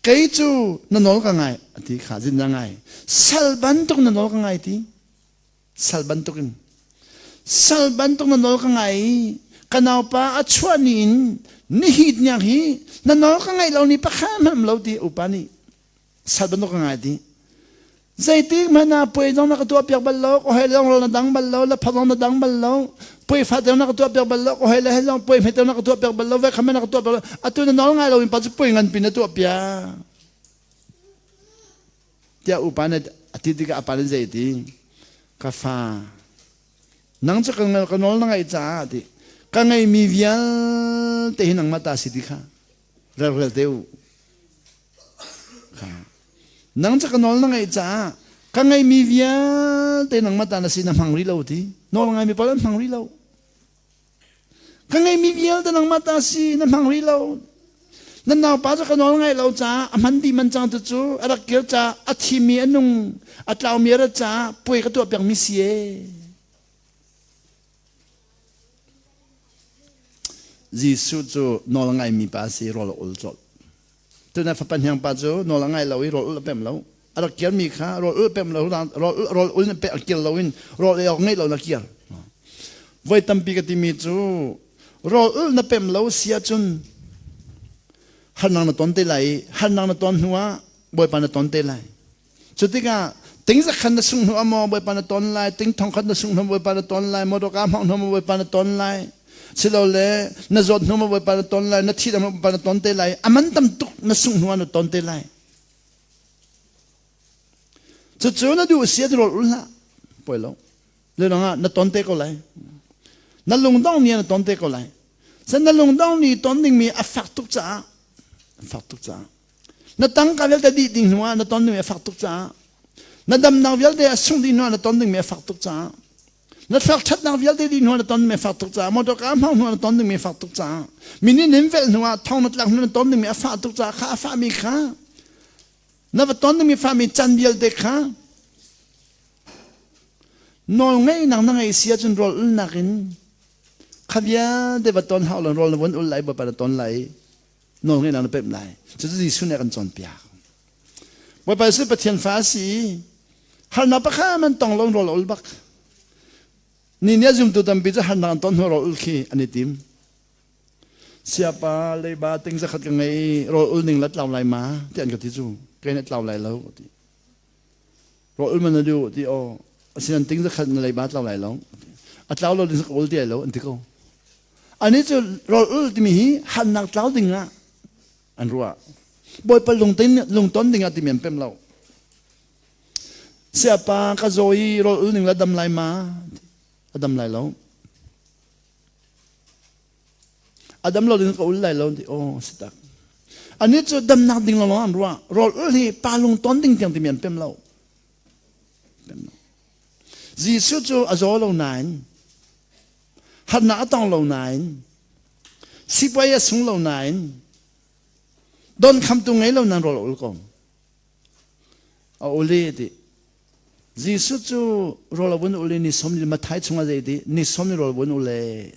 kei cu na nawl ka ngai ati kha zin na ngai sal bantuk na nawl ka ngai ti Sal bantukin sal bantuk na nawl ka ngai i ka naupa a chuah ni in nihi tiang hi na nawl ka ngaih lo ni pakhat hmanh lo ti upa nih sal bantuk ka ngai ti zeitik hmanh ah puai zong na ka tuah piak bal lo ka hoi zong na dang bal lo la pha zong na dang bal lo puai fa te na ka tuah piak bal lo ka hoi le he zong puai hme te na ka tuah piak bal lo ve kha na ka tuah piak lo atu na nawl ngai lo in pa cu puai ngan pi na tuah piak tiah upa nih a ti tikah a pa nih zei ti ka fa nang cu ka nawl na ngaih caah ti ka ngeihmi vialte hi nangmah ta si ti kha relrel te u kha nang cu ka nawl na ngaih caah ka ngeihmi vialte nangmah ta na si na hmang rih lo ti nawl ngaimi pawl an hmang rih lo Ka ngeihmi vialte nangmah ta si na hmang rih lo. Nan naupa cu ka nawl ngaih lo caah a hman dih man cang tu cu a rak kir caah a thimi a nung a tlaumi a rat caah puai ka tuah piakmi si e. Jesuh cu nawl a ngaimi pa a si rawl a ul colh. Tuna fapa hniang pa cu nawl a ngai lo i rawl ul a pem lo. A rak kirmi kha rawl ul pem lo rawl ul na pe a kir lo in rawl ei awk ngeih lo na kir. Voi tampi ka timi cu rawl ul na pem lo si ahcun harnak na ton te lai i harnak na ton hnu ah Bawipa na ton te lai. Cu tikah ting zakhat na sungh hnu ah maw Bawipa na ton lai, ting thongkhat na sungh hnu Bawipa na ton lai, motorka hmang hnu maw Bawipa na ton lai, silole na zawt hnu maw Bawipa na ton lai, na thih maw Bawipa na ton te lai, a man tam tuk na sungh hnu ah na ton te lai. Cucu na duh si a rawl ul hlah, poi lo. Le ah na ton te ko lai. Na lungdong ni na ton te ko lai. San na lungdong ni ton dingmi a fak tuk caah, a fak tuk caah. Na tangka vialte dih ding hnu ah na ton dingmi a fak tuk caah na damnak vialte a sung dih hnu ah na ton dingmi a fak tuk caah na thluak ṭhatnak vialte dih hnu ah na ton dingmi a fak tuk caah motor car hmang hnu ah na ton dingmi a fak tuk caah mi nih nin velh hnu ah thong na tlak hnu na ton dingmi a fah tuk caah kha a fahmi kha na va ton dingmi fahmi can vialte kha nawl ngeihnak na ngeih si ahcun rawl ulnak in kha vialte va ton hau lo rawl na vun ul lai bawipa na ton lai nawlngeihnak na pemh lai. Cucu Jesuh nih a kan cawnpiak. Bawipa Jesuh Pathian fa a si i harnak pakhat man tong lo rawl a ul bak. Ni nih a zumtu tampi cu harnak an ton hnu rawl ul khi an i tim. Siapa leiba ting zakhat ka ngei rawl ul ning la tlau lai ma ti an ka ti cu kei nih tlau lai lo ti. Rawl ul man na duh ti aw asinan ting zakhat na leiba tlau lai lo. A tlau lo ding sak ul ti ai lo an ti ko. Anih cu rawl ul timi hi hannak tlau ding ah An ruah. Bawipa lungton ding ah timi an pem lo. Siapa ka zaw i rawl ul ning la dam lai ma? A dam lai lo. A dam lo ding ka ul lai lo ti. Oh, si tak. Ani cu damnak ding lawng an ruah. Rawl ul hi pa lungton ding tiang timi an pem lo. Pem lo. Jesuh cu a zaw lo nain harnak a tong lo nain sipuai a sung lo nain don khamtu ngei lo nan rawl a ul ko. A ul i ti. Jesuh cu rawl a vun ul i ni som li Mathai chungah zei ti ni som li rawl vun ul e.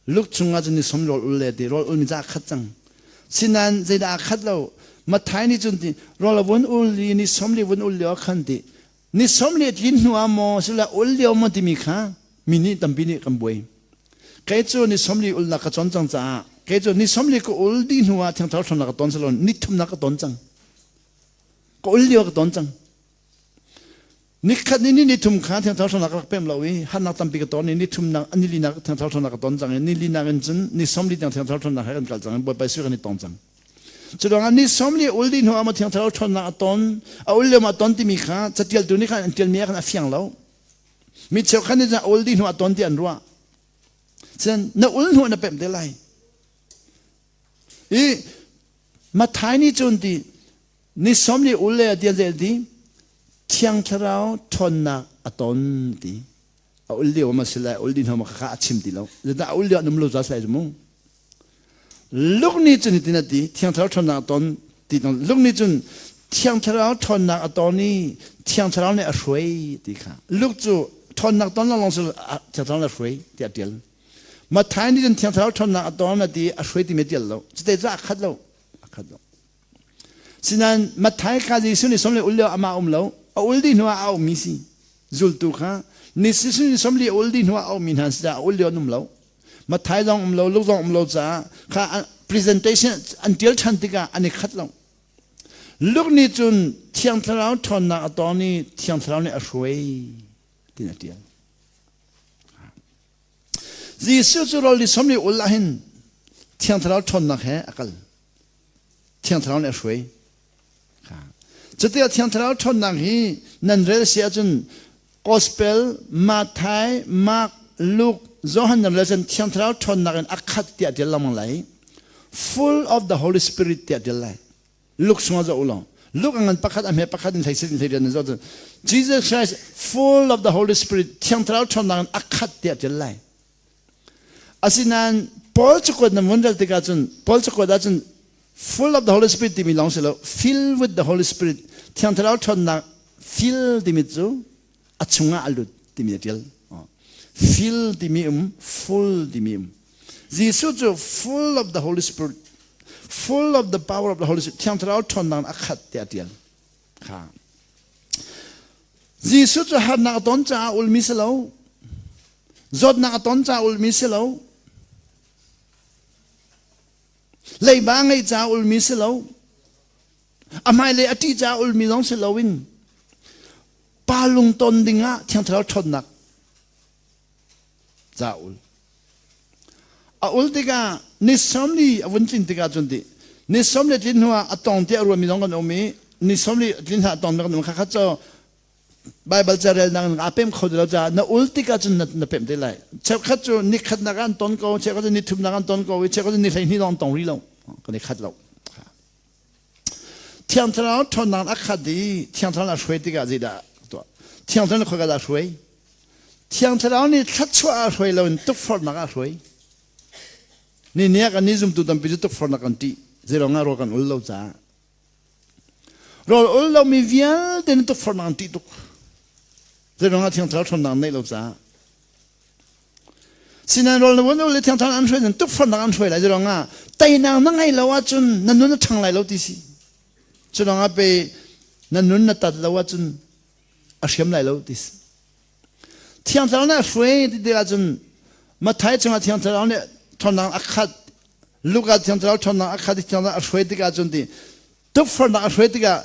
Luke chungah cun ni som rawl ul le ti rawl ul mi ca khat cang. Sinain zeidah a khat lo Mathai nih cun ti rawl a vun ul i ni som li vun ul lio khan ti ni som li tlin hnu ah maw sila ul lio maw timi kha mi nih tampi nih kan buai. Kei cu ni som li ulnak ka con cang caah kei cu ni som li ka ul dih hnu ah thiangthar hramnak ka ton salon ni thumnak ka ton cang. Ka ul lio ka ton cang. Nikhat ni ni thum kha thiangthar hramnak ka rak pem lo i harnak tampi ka ton i ni thumnak ni linak thiangthar hramnak ka ton cang i ni linak in cun ni som li tiang thiangthar hramnak he kan kal cang i Bawipa Jesuh kan i tong cang. Cu ruangah ni som li ul dih hnu ah maw thiangthar ṭhawnnak a ton a ul lio ma ton timi kha catialtu nih khan an ṭialmi ah khan a fiang lo. Mi cheukhat nih cun a ul dih hnu ah ton ti an ruah. Cun na ul hnu na pemh te lai. I Mathai nih cun ti ni som li ul le a tial zel ti Thiang Thlarau ṭhawnnak a ton ti a ul lio ma si lai ul dih hnu ma kha a chim ti lo. Zeicah a ul lio an um lo za si lai cu mu. Luke nih cun hitin a ti Thiang Thlarau ṭhawnnak a ton ti Luke nih cun Thiang Thlarau ṭhawnnak a ton i Thiang Thlarau nih a hruai ti kha Luke cu ṭhawnnak ton lawnglawng si Thiang Thlarau nih a hruai tiah a ṭial. Matthai nih cun Thiang Thlarau ṭhawnnak a ton a ti a hruai timi a ṭial lo. Cute cu a khat lo. A khat lo. Sinain Matthai kha Jesuh nih som le ul lio amah um lo. A ul dih hnuah a ummi si. Zultu kha ni Jesuh nih som li a ul dih hnuah a ummi hna si a ul lio an um lo. Mathai zong um lo, Luke zong um lo caah kha presentation an tial ṭhan tikah an i khat lo. Luke nih cun Thiang Thlarau ṭhawnnak a ton i Thiang Thlarau nih a hruai tin a ṭial. Jesuh cu rawl ni som li ul ahhin Thiang Thlarau ṭhawnnak he a kal. Thiang Thlarau nih a hruai. Cuti Thiang Thlarau ṭhawnnak hi nan rel si ahcun Gospel Matthai, Mark, Luke, Johan nan rel cun Thiang Thlarau ṭhawnnak in a khat tiah ṭial lengmang lai. Full of the Holy Spirit tiah ṭial lai. Luke chungah zoh u law. Luke a ngan pakhat a hme pakhat in hlei in hlei rian zoh cun Jesus Christ full of the Holy Spirit Thiang Thlarau ṭhawnnak in a khat tiah ṭial lai. Asinain Paul cakuat na vun rel tikah cun Paul cakuat ahcun full of the Holy Spirit timi lawng si lo fill with the Holy Spirit Thiang Thlarau ṭhawnnak fill timi cu a chungah a lut timi a ṭial. Fill timi um full timi um. Jesuh cu full of the Holy Spirit full of the power of the Holy Spirit Thiang Thlarau ṭhawnnak a khat tiah a ṭial. Kha. Jesuh cu harnak a ton caah ulmi si lo. Zawtnak a ton caah ulmi si lo. Leiba ngeih caah ulmi si lo. A hmailei a ṭih caah ulmi zong si loin pa lungton dingah Thiang Thlarau ṭhawnnak ca ul. A ul tikah ni sawmli a vun tlin tikah cun ti ni sawmli tlin hnuah a tong tiah ruahmi zong kan um i ni sawmli tlin hlah a tong kan um kha kha cu Baibal carelnak in aa pem kho ti lo caah na ul tikah cun na pem te lai. Cheukhat cu ni khatnak ah an ton ko, cheukhat cu ni thumnak an ton ko i cheukhat cu ni 12 lawng an tong rih lo. Kan i khat lo. Thiang Thlarau ṭhawnnak a khat i Thiang Thlarau a hruai tikah zeidah tuah? Thiang Thlarau nih khoika dah a hruai? Thiang Thlarau nih thluachuah a hruai loin tukforhnak a hruai. Ni ni ah kan nih zumtu tampi cu tukforhnak kan ṭih. Zeiruang ah rawl kan ul lo caah. Rawl ul lomi vialte nih tukforhnak an ṭih tuk. Zeiruang ah Thiang Thlarau ṭhawnnak an neih lo caah. Sinain rawl na vun ul i Thiang Thlarau an hruai nan tukforhnak an hruai lai. Zeiruang ah teinak na ngei lo ahcun na nun a ṭhang lai lo ti si. Cu ruangah pe na nun na tat lo ahcun a hriam lai lo ti si. Thiang Thlarau nih a hruai ti tikah cun Matthai chungah Thiang Thlarau nih ṭhawnnak a khat Luka Thiang Thlarau ṭhawnnak a khat i Thiang Thlarau a hruai tikah cun ti tukforhnak a hruai tikah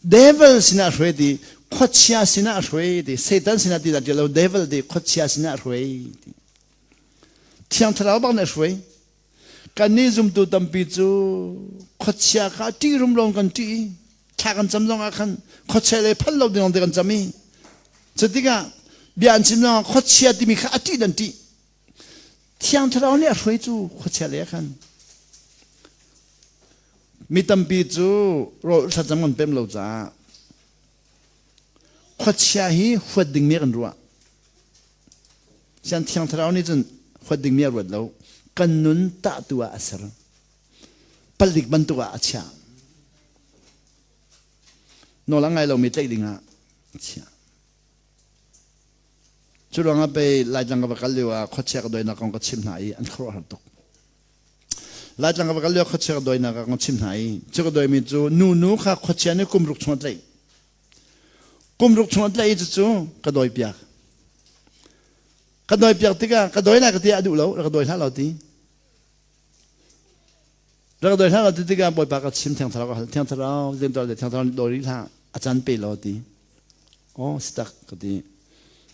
devil sinah a hruai ti khuachia sinah a hruai ti Satan sinah ti dah ti lo devil ti khuachia sinah a hruai ti Thiang Thlarau bak nih a hruai. Kannih zumtu tampi cu khuachia kha ṭih rumro in kan ṭih i thla kan cam zongah khan khuachia lei phanh lo ding lawngte kan cam i cutikah bia an chim zongah khuachia timi kha a ṭih an ṭih. Thiang Thlarau nih a hruai cu khuachia lei ah khan. Mi tampi cu rawl thlacam kan pem lo caah khuachia hi huat dingmi kan ruah. Sian Thiang Thlarau nih cun huat dingmi a ruat lo. Kan nun tahtu ah a ser. Palik bantuk ah a chiah. Nawl a ngai lomi tlaih dingah a chiah. Cu ruangah pei Laitlang ka va kal lio ah khuachia ka doinak kong ka chim hna i an khuaruahhar tuk. Laitlang ka va kal lio khuachia ka doinak kong ka chim hna i cu ka doimi cu nu nu kha khuachia nih kum ruk chung a tlaih. Kum ruk chung a tlaih i cucu ka dawi piak. Ka dawi piak tikah ka dawi lai ka ti a duh lo, ka dawi hlah lo ti. Rak dawi hlah lo ti tikah Bawipa ka chim Thiang Thlarau ka hal. Thiang Thlarau, Thiang Thlarau, Thiang Thlarau dawi rih hlah, a caan pe law ti. Aw si tak ka ti.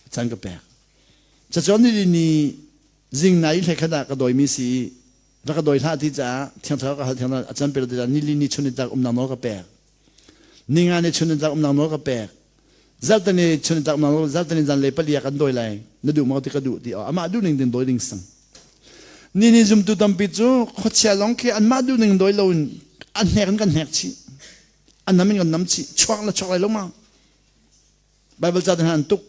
A caan ka pek. Cacawn ni ni zing nai hlei khat ah ka dawimi si i rak ka dawi hlah ti caah Thiang Thlarau ka hal Thiang Thlarau a caan pe lo ti caah nili ni chun ni tlak umnak nawl ka pek. Ninga ni chun ni tlak umnak nawl ka pek. Zarhteni chun ni tlak umnak nawl zarhteni zan le pali ah kan dawi lai. Na duh maw ti ka duh ti amah duh ning din dawi ding sang. Ni ni zumtu tampi cu khuachia lawng khi anmah duh ning dawi lo in an hnek in kan hnek chih. An nam in kan nam chih. Chuak le chuak lai lo ma. Bible ca te hna an tuk.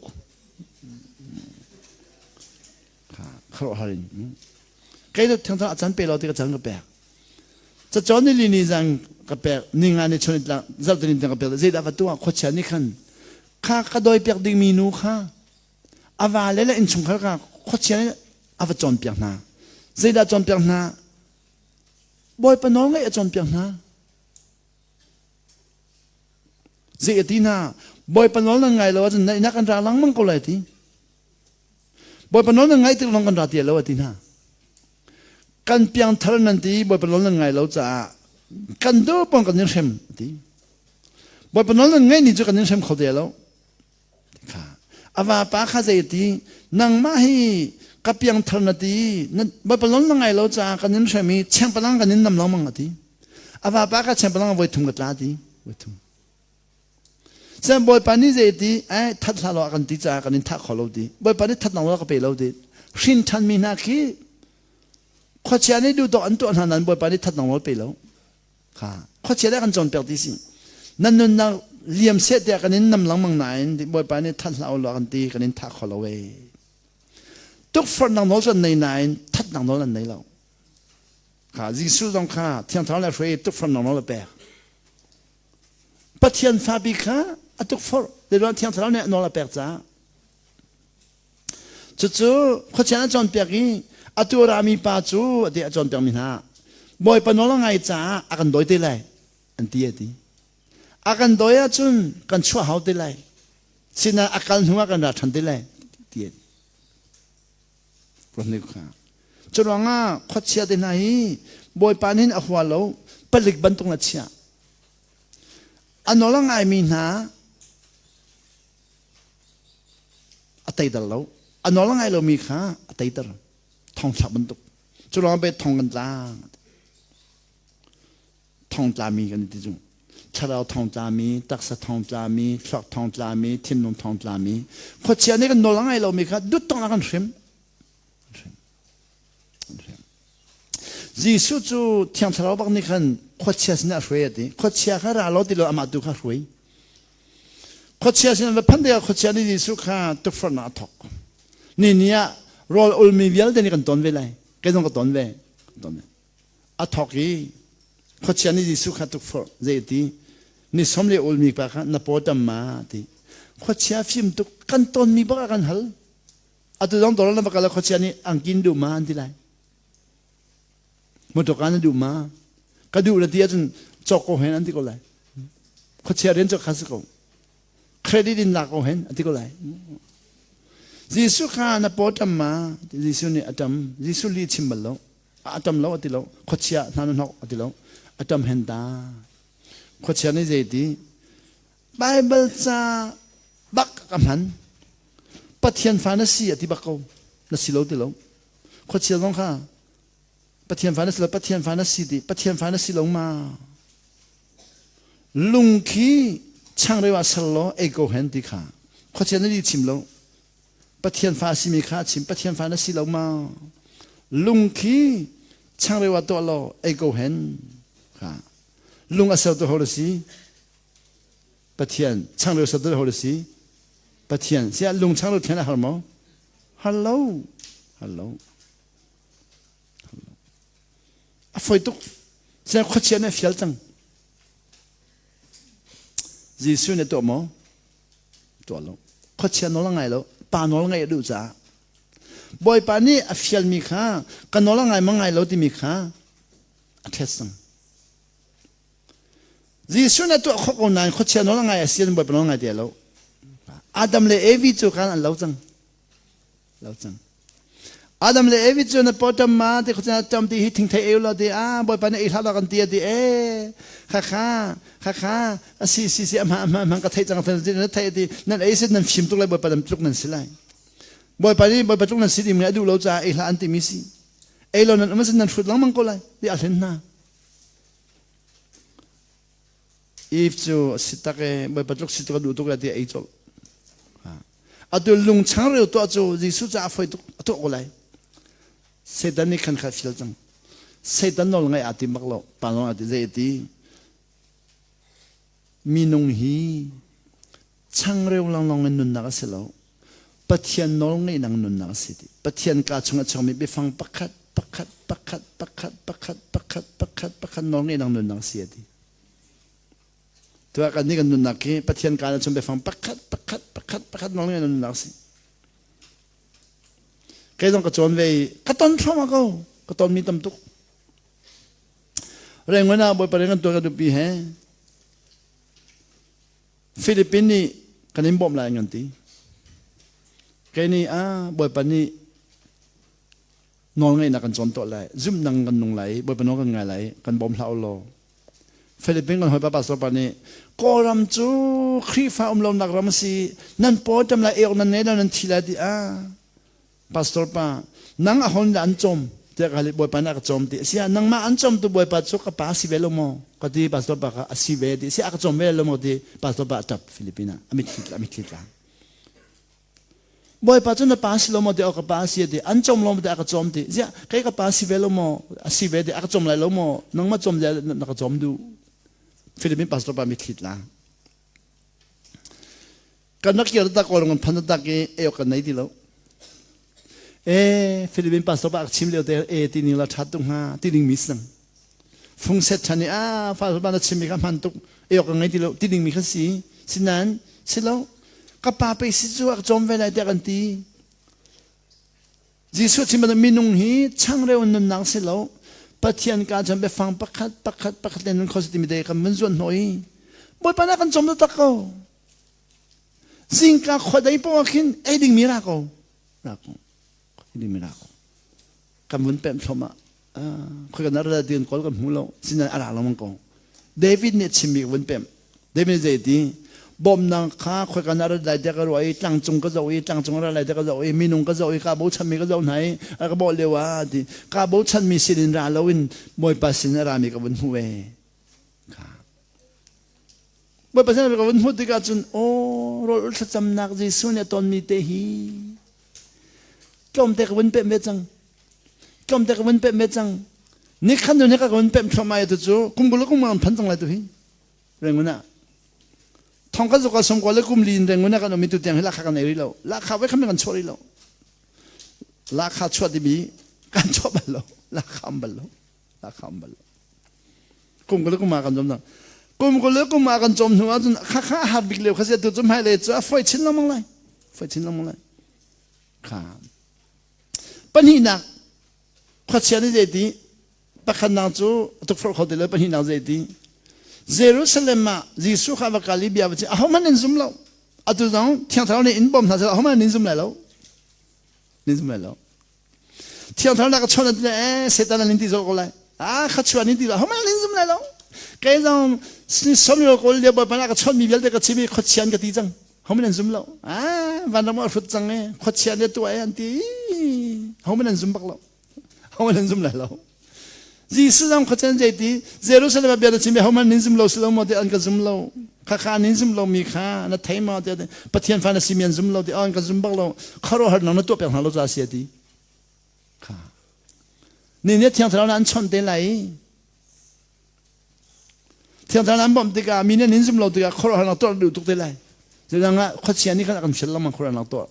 Kharuahhar in. Kei cu thiang a can pe lo ti ka can ka pek. Cacawn ni li ni zang ka pek, ni nga ni chun tlang zarhte ni ka pek. Zeidah va tuah khuachia nih khan kha ka dawi piak dingmi nu kha a va le le innchungkhar kha khuachia nih a va cawnpiak hna. Zeidah cawnpiak hna? Bawipa nawl ngaih a cawnpiak hna. Zei a ti hna? Bawipa nawl nan ngai lo ahcun na inn ah kan ra lengmang ko lai ti. Bawipa nawl nan ngaih tik lawng kan ra ti lo a ti hna. Kan piangthar nan ti Bawipa nawl nan ngai lo caah kan do pong kan in hrem a ti. Bawipa nawl nan ngaih ni cu kan in hrem kho te lo. Kha a vapa kha zei a ti nangmah hi ka piangthar na ti Bawipa nawl na ngai lo caah kan in hrem i chengpalang kan in nam lengmang a ti. A vapa kha chengpalang voi thum ka tla ti. Voi thum. Sen Bawipa nih zei ti ai that hlah lo kan ti caah kan in thah kho lo ti. Bawipa nih that nang lo ka pe lo ti. Hrin than mi hna khi khuachia nih duh tawk an tuah hna nan Bawipa nih that nang lo pe lo. Kha khuachia le kan cawnpiak ti si. Nan nunnak liam seh tiah kan in nam lengmang nain Bawipa nih that hlah lo kan ti kan in thah kho lo e. Tukforhnak nawl cu an nei nain thatnak nawl an nei lo. Kha Jesuh zong kha Thiang Thlarau le hruai tukforhnak nawl a pek. Pathian fapi kha a tukforh zeiruang Thiang Thlarau nih nawl a pek caah cucu khuachia a cawnpiak i atu a rami pa cu a ti a cawnpiakmi hna Bawipa nawl a ngai caah a kan dawi te lai an ti a ti a kan dawi ahcun kan chuah hau te lai sinain a kal hnu ah kan ra ṭhan te lai ti a ti Cu ruangah khuachia te hna hi Bawipa nih a hua lo palik bantuk na chiah. A nawl a ngaimi hna a teiter lo. A nawl a ngai lomi kha a teiter. Thongthlak bantuk. Cu ruangah pe thong kan tla. Thong tlami kan ti cu. Thlarau thong tlami, taksa thong tlami, thluak thong tlami, thinlung thong tlami. Khuachia nih kan nawl a ngai lomi kha dut tong ah kan hrim. Jesuh cu Thiang Thlarau bak nih khan khuachia sinah a hruai a ti. Khuachia kha ra lo ti lo amah tu kha hruai. Khuachia sinah va phanh tikah khuachia nih Jesuh kha tukforhnak a thawk. Ni ni ah rawl ulmi vialte nih kan ton ve lai. Kei zong ka ton ve. Ton ve. A thawk i khuachia nih Jesuh kha tukforh zei a ti. Ni som le ulmi pa kha na paw tam ma ti. Khuachia fim tuk kan tonmi bak ah kan hal. Atu zong dawr na va kal ah khuachia nih angkin duh ma an ti lai. Motor na duh ma? Ka duh na ti ahcun cawk ko hen an ti ko lai. Khuachia rian cu kha si ko. Credit in lak ko hen an ti ko lai. Jesuh kha na paw ṭam ma? Jesuh nih a ṭam. Jesuh li chim bal lo. A ṭam lo a ti lo. Khuachia hna na hnok a ti lo. A ṭam hen ta. Khuachia nih zei ti? Bible ca bak ka hman. Pathian fa na si a ti bak ko. Na si lo ti lo. Khuachia zong kha Pathian fa na si lo, Pathian fa na si ti, Pathian fa na si lo ma? Lung khi changreu ah ser law ei ko hen ti kha. Khuachia na li chim lo. Pathian fa a simi kha a chim. Pathian fa na si lo ma? Lung khi changreu ah tuah law ei ko hen kha. Lung a sertu ho si? Pathian. Changreu sertu ho si? Pathian. Siah lung changreu thlen a har maw? Har lo. Har lo. A foi tuk. Siah khuachia nih a fial cang. Jesuh nih tuah maw? Tuah lo. Khuachia nawl a ngai lo. Pa nawl ngaih a duh caah. Bawipa nih a fialmi kha ka nawl a ngai ma ngai lo timi kha a test cang. Jesuh nih a tuah khawh ko nain khuachia nawl a ngai a si Bawipa nawl ngai ti lo. Adam le Evi cu khan an lo cang. Lo cang. Adam le Evi cu na pawṭam ma ti khuachia ṭam ti hi thingthei eu lo ti a Bawipa nih ei hlah lo kan ti a ti e kha kha kha kha a si si si ama ama ama ka theih cang na theih ti nan ei sit nan fim tuk lai Bawipa lam tluk nan si lai. Bawipa nih Bawipa tluk nan si ding a duh lo caah ei hlah an timi si. Ei lo nan um sin nan hrut lengmang ko lai ti a hlen hna. Eve cu a si tak e Bawipa tluk si tuk a duh tuk lai ti a ei colh. Atu lung changreu tuah cu Jesuh caah foi tuk a tuah ko lai. Satan nih khan kha fial cang. Satan nawl ngaih aa tim bak lo. Pa nawl aa ti zei ti. Minung hi changreu lawnglawng in nunnak a si lo. Pathian nawl ngeihnak nunnak a si ti. Pathian ka chung a chuakmi biafang pakhat pakhat pakhat pakhat pakhat pakhat pakhat pakhat nawl ngeihnak nunnak a si a ti. Tuah kan nih kan nunnak hi Pathian kaan chung biafang pakhat pakhat pakhat pakhat nawl ngeihnak nunnak a si. Kei zong ka cawn ve i ka ton thluahmah ko. Ka tonmi tam tuk. Rengon ah Bawipa rian kan tuan kan duhpi he Philippine nih kan in bawmh lai an kan ti. Kei nih ah Bawipa nih nawlngeihnak kan cawn tuah lai, zumhnang kan nung lai, Bawipa nawl kan ngai lai, kan bawm hlah u law. Philippine kan hawipa pastor pa nih Kawlram cu Khrihfa um lonak ram a si, nan paw tam lai, eok nan nei lo, nan thi lai ti ah Pastor pa, nang a hon an cawm tiah ka hal i Bawipa nih a ka cawm ti. Sia nangmah an cawmtu Bawipa cu ka pa si ve lo maw? Ka ti pastor pa kha a si ve ti. Sia a ka cawm ve lo maw ti pastor pa a ṭap Philippine ah a mitthli tla a mitthli tla. Bawipa cu na pa si lo maw ti ka pa si ti an cawm lo maw ti a ka cawm ti. Ziah kei ka pa si ve lo maw? A si ve ti a ka cawm lai lo maw? Nangmah cawm na ka cawm duh. Philippine pastor pa mitthli tla. Kan rak kir tak ko kan phan tak i e kan nei ti lo. E Philippine pastor pa chim lio te e ti ning la that tuk hnga ti ding mi sang. Fung set than i a fa ba na chim mi kha hman tuk e kan ngei ti lo ti ding mi kha si. Sinan si lo ka pa pe si cu a chom ve lai tiah kan ti. Jesuh chim minung hi changreu nunnak si lo Pathian ka chan biafang pakhat pakhat pakhat le nun kho si timi te kan mun zuan hnawh i Bawipa na kan chom tak ko. Zingka khuadei poah ah khin ei dingmi ra ko. Ra ko. Ei dingmi ra ko. Kan vun pemh thluahmah. Khoi kan ra din kawl kan hmu lo. Sinan a ra lengmang ko. David nih chimmi ka vun pemh. David nih zei ti? Bawmnak kha khoi kan ra lai tiah ka ruah i tlangcung ka zoh i tlangcung ra lai tiah ka zoh i minung ka zoh i ka bochanmi ka zoh hna i a ka bawh lio ah ti ka bochanmi sinin ra loin Bawipa sin a rami ka vun hmu ve. Bawipa sin ka vun hmuh tikah cun aw rawl thlacamnak Jesuh nih a tonmi te hi tlawmte ka vun pemh ve cang tlawmte ka vun pemh ve cang ni khan nu ni ka vun pemh thluahmah tu cu kum kul kum an phan cang lai tu hi rengun ah thong kan zuka song ko le kum li in rengun ah kan um tu tiang hi lakha kan ei rih lo lakha ve kham kan chuah rih lo lakha chuah timi kan chuah bal lo lakha am bal lo lakha am bal lo Kum kul kum ah kan cawm cang. Kum kul kum ah kan cawm hnu ahcun kha kha a har bik lio kha si tu cu hmailei cu a foi chin lengmang lai. Foi chin lengmang lai. Kha. Pahnihnak khuachia nih zeiti pakhatnak cu a tukforh kho ti lo pahnihnak zeiti Jerusalem ah Jesuh kha va kal i bia va chim ahohmanh in zum lo atu zong Thiang Thlarau nih in bawm hna seh ahohmanh in zum lai lo nin zum lai lo Thiang Thlarau ka chawnh le eh Satan an in ti zol ko lai. Ah kha chuan in ti lo. Homa nin zum lai lo. Kei zong somyo ko le bawipa na ka chawnh mi vialte ka chim i khuachian ka ti cang. Homa nan zum lo. Ah vanram a hrut cang e khuachian ne tuah e an ti. Homa nan zum bak lo. Homa nan zum lai lo. Jesuh zong khuachan zeiti Jerusalem ah bia na chim i hohmanh nin zum lo si lo maw ti an ka zum lo. Khakha nin zum lo mi kha na thei maw ti Pathian fa na si mi an zum lo ti an ka zum bak lo. Khuaruahhar nang na tuah piak hna lo ca si ti. Kha. Ni nih Thiang Thlarau an chawnh te lai. Thiang Thlarau an bawmh tikah mi nih an in zum lo tikah khuaruahhar nak tuah duh tuk te lai. Zeidang ah khuachia nih khan a kan fial lengmang khuaruahhar nak tuah.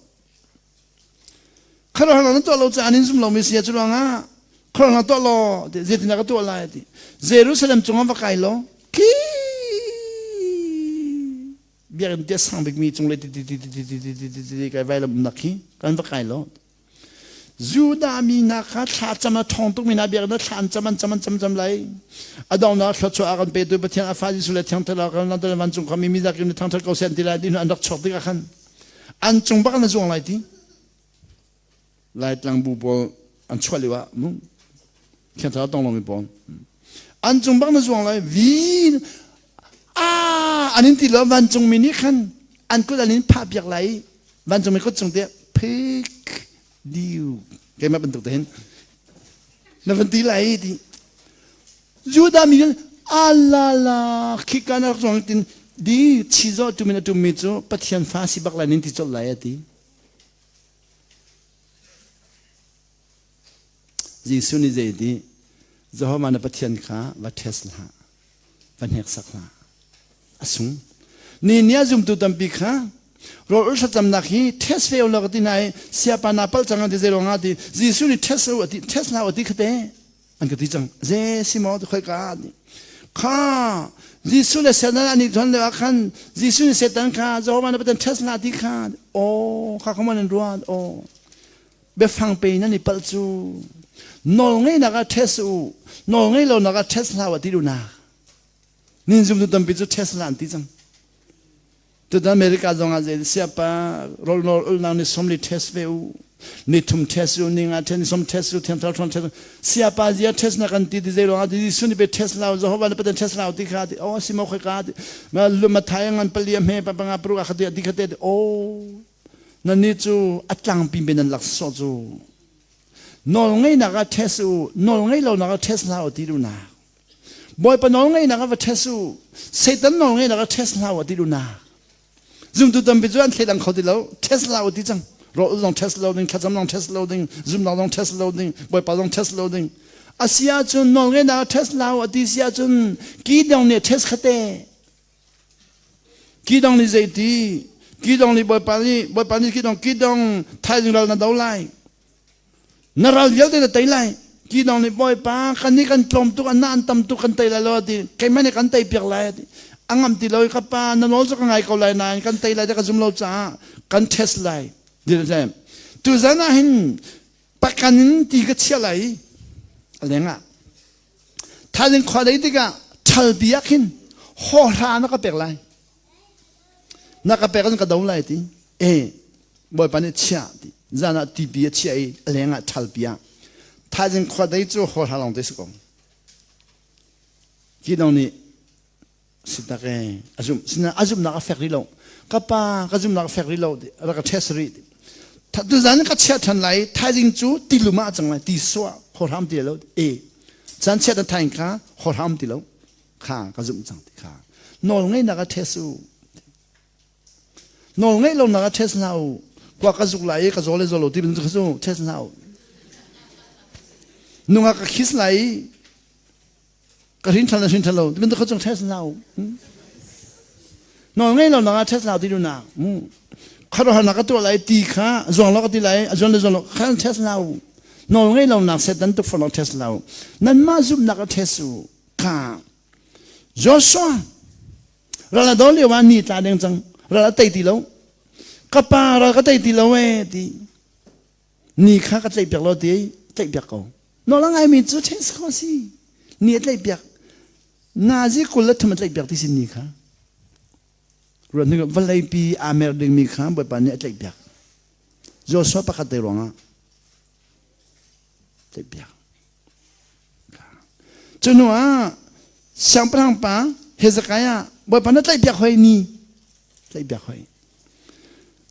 Khuaruahhar nak tuah lo caah an in zum lomi si cu ruangah khuaruahhar nak tuah law zeitindah ka tuah lai ti. Jerusalem cungah va kai law khi biakinn te sang bikmi cung le ti ti ti ti ti ti ti ti ti ti kai vailam umnak khi kan va kai law Judah mi hna kha thlacam a ṭhawng tukmi hna biakinn ah thla an cam an cam an cam cam lai. A donghnak thluachuah a kan petu Pathian a fa Jesuh le Thiang Thlarau kan langhter vancung khuami mi zakim nih thangṭhat ko seh an ti lai ti hnu an rak chuak tikah khan an cung bak an zuang lai ti. Laitlang bu pawl an chuah lio ah mu Thiang Thlarau tong lomi pawl an cung bak na zuang lai vi a an in ti lo vancung mi nih khan an kut an in phah piak lai vancung mi kut cung te phik diu keimah bantuk te hin na van ti lai ti Judah mi alala khika na rak zuang tin di chizo tu min atum mi cu Pathian fa si bak lai nin ti colh lai ati Jesuh nih zei ti Jehovah na Pathian kha va test hlah va hneksak hlah a sung ni ni a zumtu tampi kha rawl ul thlacamnak hi test ve lo ka ti hna i siapa na palh cang ti zei ruangah ti Jesuh nih test u ati test hlah ati khate an ka ti cang ze si maw ti khoi ka ti kha Jesuh le Satan an i ton lio ah khan Jesuh nih Satan kha Jehovah na Pathian test hlah ti kha aw kha kha man ruat aw biafang pe nan i palh cu nawl ngeihnak ah test u nawl ngei lonak ah test hlah u ti duhnak nin zumtu tampi cu test hlah an ti cang tutan America zong ah zei siapa rol nawl ulnak ni 40 test ve u ni thum test u ni nga test ni som test u thiam thar thon test siapa zia test na kan ti ti zei ruangah ti Jesuh nih pe test lau Jehovah na Pathian test lau ti kha ti oh si mo khoi ka ti ma luma thai ngan pali hme pa panga pru ka ti ti kha te oh Nannih cu a tlangpi men nan laksawh cu nawl ngeihnak ah ṭhes u, nawl ngeih lonak ah ṭhes hlah u ti duhnak. Bawipa nawl ngeihnak ah va ṭhes u, Satan nawl ngeihnak ah ṭhes hlah u ti duhnak. Zumtu tampi cu an thleidang kho ti lo, ṭhes hlah u ti cang. Rawl zong ṭhes lo ding, thlacam zong ṭhes lo ding, zumnak zong ṭhes lo ding, Bawipa zong ṭhes lo ding. A si ahcun nawl ngeihnak ah ṭhes hlah u a ti si ahcun kidong nih ṭhes khate. Kidong nih zeiti? Kidong nih Bawipa nih Bawipa nih kidong kidong thaizing ral na do lai. Na ral vialte na tei lai. Kidong nih Bawipa kan nih kan tlawm tuk an an tam tuk kan tei lai lo ati. Keimah nih kan tei piak lai ati. A ngam ti lo i ka pa na nawl cu ka ngai ko lai nain kan tei lai ti ka zum lo caah kan test lai. Tuzan ah hin pakan in ti ka chia lai a lengah Thaizing khua dei tikah ṭhalpi ah khin hawhra na ka pek lai. Na ka pek ahcun ka do lai ti. E, Bawipa nih chiah ti. Zan ah tipi a chiah i a leng ah ṭhalpi ah. Thaizing khua dei cu hawhra lawng te si ko. Kidong nih si tak e a zumh sina a zumhnak a fek rih lo ka pa ka zumhnak a fek rih lo rak ka test rih tuzan ka chiah ṭhan lai thaizing cu tilum ah a cang lai ti suah hawhram ti lo e caan chiat na thaing kha hawhram ti lo kha ka zumh cang ti kha nawl ngeihnak a test u nawl ngeih lonak a test hna u kwa ka zuk lai i ka zaw le zaw lo ti bantuk cu test hna u nungak ka khis lai i ka hrin ṭhan le hrin ṭhan lo ti bantuk cung test hna u nawl ngei lo nak ah test hna ti lu nak khuaruahharnak ka tuah lai ti kha zuang lo ka ti lai a zuan le zuan lo khan test hna u nawl ngei lo nak Satan tukforhnak test hna u nanmah zumhnak a test u kha Joshua ral a do lio ah ni tla deng cang ral a tei ti lo ka pa ral ka tei ti lo e ti Ni kha ka tlaihpiak lo ti tlaihpiak ko. Nawl a ngaimi cu test kho si. Ni a tlaihpiak. Nazi 23 a tlaihpiak ti si ni kha. Ruat hnik vawleipi aa mer dingmi kha Bawipa nih a tlaihpiak. Joshua pakhat te ruangah tlaihpiak. Cu hnu ah siangpahrang pa Hezekiah Bawipa na tlaihpiak hoi ni tlaihpiak hoi.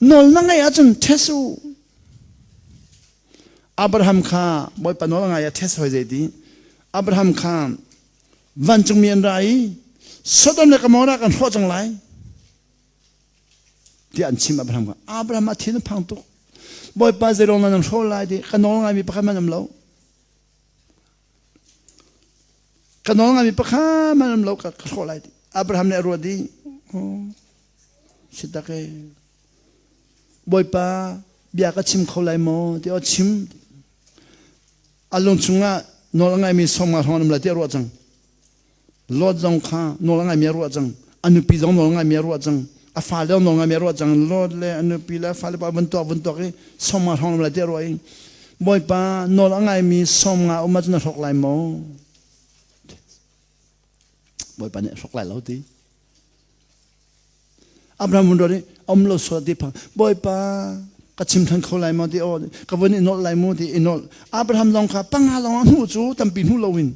Nawl na ngeih ahcun test u. Abraham kha Bawipa nawl a ngai ah test hoi zeiti. Abraham kha vancungmi an ra i Sodom le Gomorrah kan hrawh cang lai tiah an chim Abraham kha. Abraham a thin a phang tuk. Bawipa zeirong nan hrawh lai ti ka nawl ngaimi pakhat man um lo. Ka nawl ngaimi pakhat man um lo ka hrawh lai ti. Abraham nih a ruat i si tak e Bawipa bia ka chim kho lai maw ti aw chim a lung chungah nawl a ngaimi sawm nga hrawng an um lai ti a ruah cang. Lot zong kha nawl a ngaimi a ruah cang. A nupi zong nawl a ngaimi a ruah cang. A fale zong nawl ngaimi a ruah cang. Lot le a nupi le a fale pa vun tuak vun tuak i sawm nga hrawng an um lai ti a ruah i Bawipa nawl a ngaimi sawm nga um ahcun na hrawk lai maw? Bawipa nih a hrawk lai lo ti. Abraham hun ruat i um lo sual ti phang Bawipa ka chim than kho lai maw ti aw ka vun i nolh lai mu ti i nolh Abraham zong kha panga lawng a hmuh cu tampi hmu loin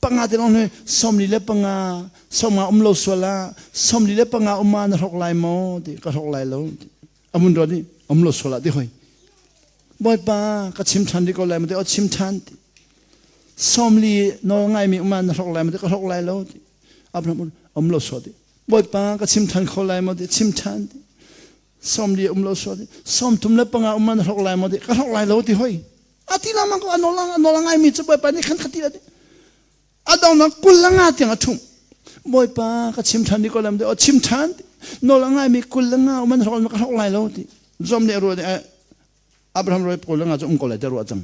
panga te lawng 45 sawmnga um lo sual ah 45 um ah na hrok lai maw ti ka hrok lai lo a mun ruat i um lo sual ah ti hoi Bawipa ka chim than rih ko lai maw ti aw chim than ti 40 nawl ngaimi um ah na hrok lai maw ti ka hrok lai lo ti Abraham um lo sual ti Bawipa ka chim than kho lai maw ti chim than ti 40 um lo sual ti 35 um na hlok lai maw ti ka hlok lai lo ti hoi a ti lama ko a nawl ngai mi cu Bawipa nih khan kha ti ti a dong na 25 tiang a thum Bawipa ka chim than di ko lam ti o chim than ti nawl ngai mi 25 um na hlok ka hlok lai lo ti zom nih ruah Abraham roi 25 cu um ko lai te ruah cang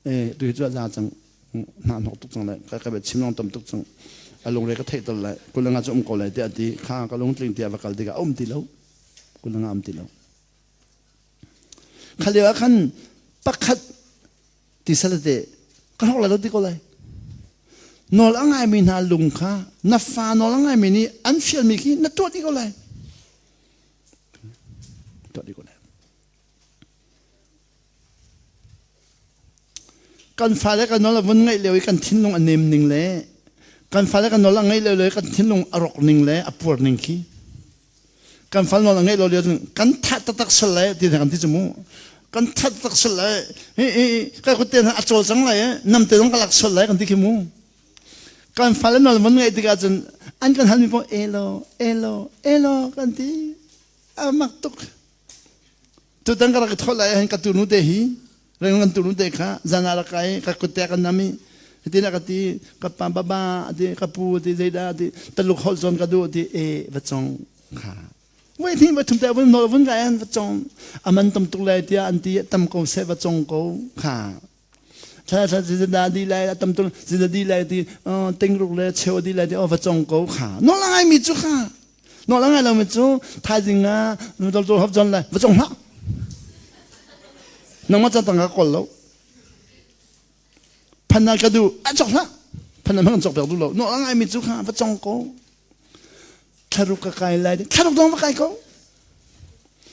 e tu hi cu a za cang hna hnok tuk cang lai ka ka chim long tam tuk cang a lungre ka theih tal lai 25 cu um ko lai tiah ti kha ka lungtling tiah va kal tikah a um ti lo 25 um ti lo kha lio ah khan pakhat ti salate ka hlok lai lo ti ko lai nawl a ngaimi hna lung kha na fa nawl a ngaimi nih an fialmi khi na tuah ti ko lai tuah ti ko lai Kan fale kan nawl a vun ngaih lio i kan thinlung a nem ning le kan fale kan nawl a ngaih lio i kan thinlung a rawk ning le a puar ning khi kan fal nawl a ngaih lo lio cun kan that taktak sal lai ti kan ti cu mu kan that taktak sal lai hi hi kai kut te a cawl cang lai nam te zong ka lak sal lai kan ti khi mu kan fale nawl vun ngaih tikah cun an kan halmi pong elo elo elo kan ti a mak tuk Tutan ka rak i thawh lai ahhin ka tunu te hi reng kan tunu te kha zan ah rak kai ka kut te kan nam i hitin a ka ti ka pa baba ti ka pu ti zeidah ti taluk holh cawn ka duh ti e va cong kha voi hnih voi thum te vun nawl vun kai an va cong aman tam tuk lai tiah an ti tam ko seh va cong ko kha thla thla zidah di lai tam tuk zidah di lai ti tingruk le cheu di lai ti o va cong ko kha nawl a ngai mi cu kha nawl a ngai lo mi cu thaizing ah dol dol hop zon lai va cong hlah nangmah ca tang ka kawl lo phanna ka du a cok hlah phanna hmang cok pek du lo nawl a ngai mi cu kha va cong ko thlaruk ka kai lai thlaruk dong va kai ko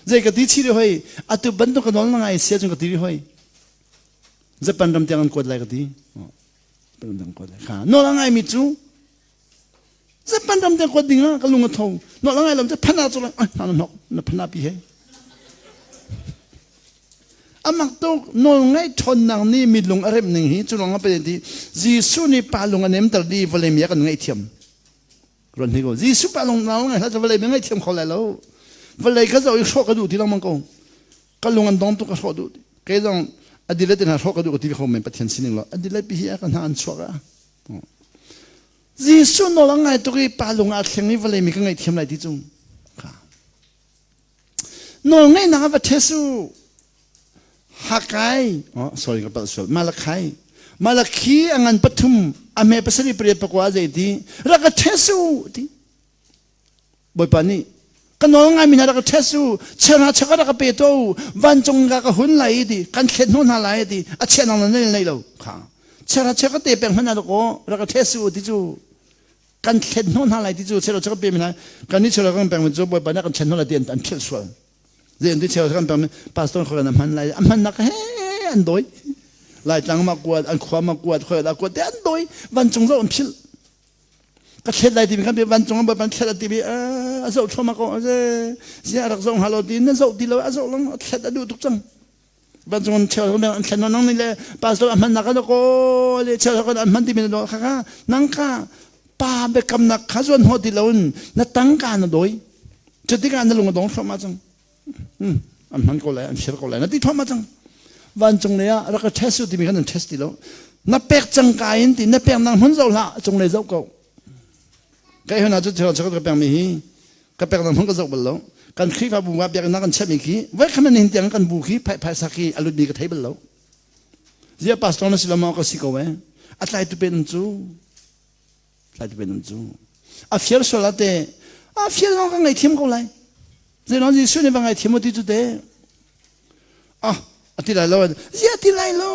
zei ka ti chi ri hoi atu bantuk ka nawl na ngai sia chung ka ti ri hoi Japan ram tiang an kuat lai ka ti. Japan ram tiang kuat lai. Kha nawl a ngaimi cu Japan ram tiang kuat ding ah ka lung a tho. Nawl a ngai lo cu phana cu lang na hnok na phana pi he. Amak tuk nawl ngaih ṭhawnnak nih mi lung a remh ning hi cu lawng a pe ti Jesuh nih pa lung a nemter di vawlei mi a kan ngaihthiam. Ruan hi ko Jesuh pa lung nawl ngai hlah cu vawlei mi ngaihthiam kho lai lo. Vawlei ka zoh i hrawh ka duh ti lengmang ko. Ka lung an dong tuk ka hrawh duh kei zong a dile te hna hrawh ka duh ka ti kho men Pathian sining lo a dile pi hi a ka hna an chuak a Jesuh nawl a ngai tuk i pa lung ah thleng i vawlei mi ka ngaihthiam lai ti cu nawl ngaihnak ah va ṭhesu Hakai oh sorry ka palh sual Malakai Malakhi a ngan pathum a hme pasarih pariat pakua zei ti rak ka ṭhesu ti Bawipa nih ka nawl ngaimi hna rak ka ṭhes u cheuhna cheuh rak ka pe tuah u vancung ka ka hun lai ti kan thlet hnu hna lai ti a chiah nang nan nei lo kha cheuhra cheuh ka te peng hmanh ah aw rak ka ṭhes u ti cu kan thlet hnu hna lai ti cu cheuhra cheuh ka pe mi hna kan nih cheuhra kan peng mi cu Bawipa nih kan thlet hnu lai ti an philh sual zei an ti cheuhra kan peng mi pastor khoi kan hman lai a hman nak he an doi Laitlang ma kuat an khua ma kuat khoi da kuat te an doi vancung zo an philh Ka thlet lai timi kan vancung ah ban thlet a ti bi a zoh thluahmah ko ze zia rak zoh hnga lo ti na zoh ti lo a zoh lang a thlet a duh tuk cang. Vancung cheu an thlen nang ni le pastor a hman nak ka ko le cheu kan an hman ti mi no kha kha nang kha pa biakamnak kha zuan ho ti loin na tangka na doi. Cutikah na lung a dong thluahmah cang. An hman ko lai, an fir ko lai na ti thluahmah cang. Vancung lei ah rak ka test u timi khan an test ti lo. Na pek cang ka in ti na pek nang hmun zoh hlah cung lei zoh ko. Kai hona cu thil ka pek mi hi ka pek nang hmun ka zoh bal lo. Kan Khrihfabu ah biakinn kan chiah mi khi voi khat nan hin tiang kan bu khi phai phai sak hi a lut mi ka thei bal lo. Zia pastor na si lo maw ka si ko eh. A tlai tu pen cu tlai tu pen cu a fial sual ate a fial lawng ka ngaithiam ko lai zeinon Jesuh nih va ngaithiam ti cu te ah a ti lai lo zia ti lai lo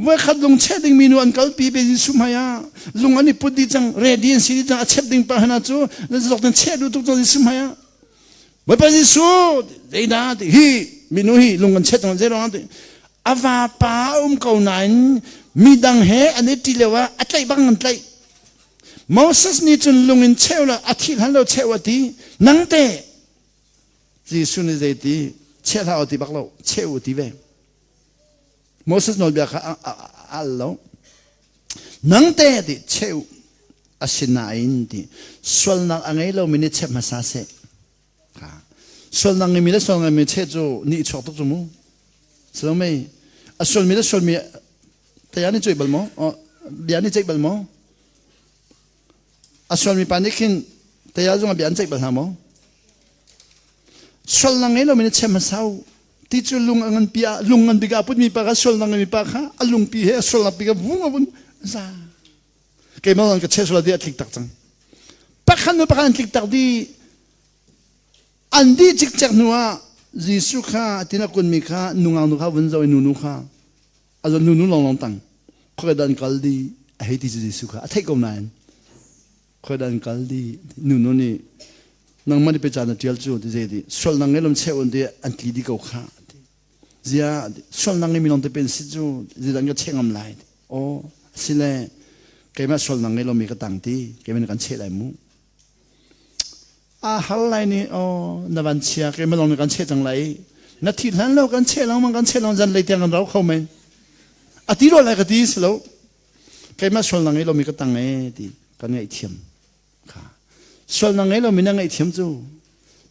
voi khat lung cheh ding mi nu an kalpi be Jesuh hmai ah lung an i put di cang ready an si di cang a chep ding pa hana cu zok ten cheh du tuk cang Jesuh hmai ah Bawipa Jesuh zeidah ti hi minu hi lung kan chet zei ruang ti a vapa um ko nain midang he an i ṭi lio ah a tlaih bang an tlaih Moses nih cun lung in cheu la a thih hlan lo cheu a ti nang te Jesuh nih zei ti cheh hlah ti bak lo cheu ti ve Moses nawlbia kha a al lo nang te ti cheu asinain ti sualnak a ngei lomi nih chep hmasa seh sualnak ngeimi le sual ngeimi cheh cu nih chuak tuk cu mu silomei a sualmi le sualmi taya nih ceih bal maw bia nih ceih bal maw a sualmi pa nih khin taya zong bia an ceih bal hna maw sualnak ngei lomi nih chem hmasa ti cu lung a ngan pi ah lung ngan bik ah putmi pa kha sualnak ngeimi pa kha a lungpi he a sualnak pi kha vung a vun za keimah zong ka cheh sual di a tlik tak cang pakhat nu pakhat an tlik tak di an di cikcek hnu ah Jesuh kha tina kunmi kha nungak nu kha vun zo i nunu kha a zon nunu long long tang khoi dan kal di a hei ti cu Jesuh kha a theih ko nain khoi dan kal di nunu nih nangmah nih pe caan na tial cu ti zei di sual nang ngai lom cheu an ti an tli di ko kha zia sualnak ngeimi lawng te pen si cu zeidah ka cheh ngam lai aw asile keimah sualnak ngei lomi ka tang ti keimah nih kan cheh lai mu a hal lai ni aw na van chia keimah lawng nih kan cheh cang lai na thi hlan lo kan cheh lengmang kan cheh lengmang zan lei tiang kan rau kho men a ti lo lai ka ti si lo keimah sualnak ngei lomi ka tang e ti kan ngaihthiam kha sualnak ngei lomi na ngaihthiam cu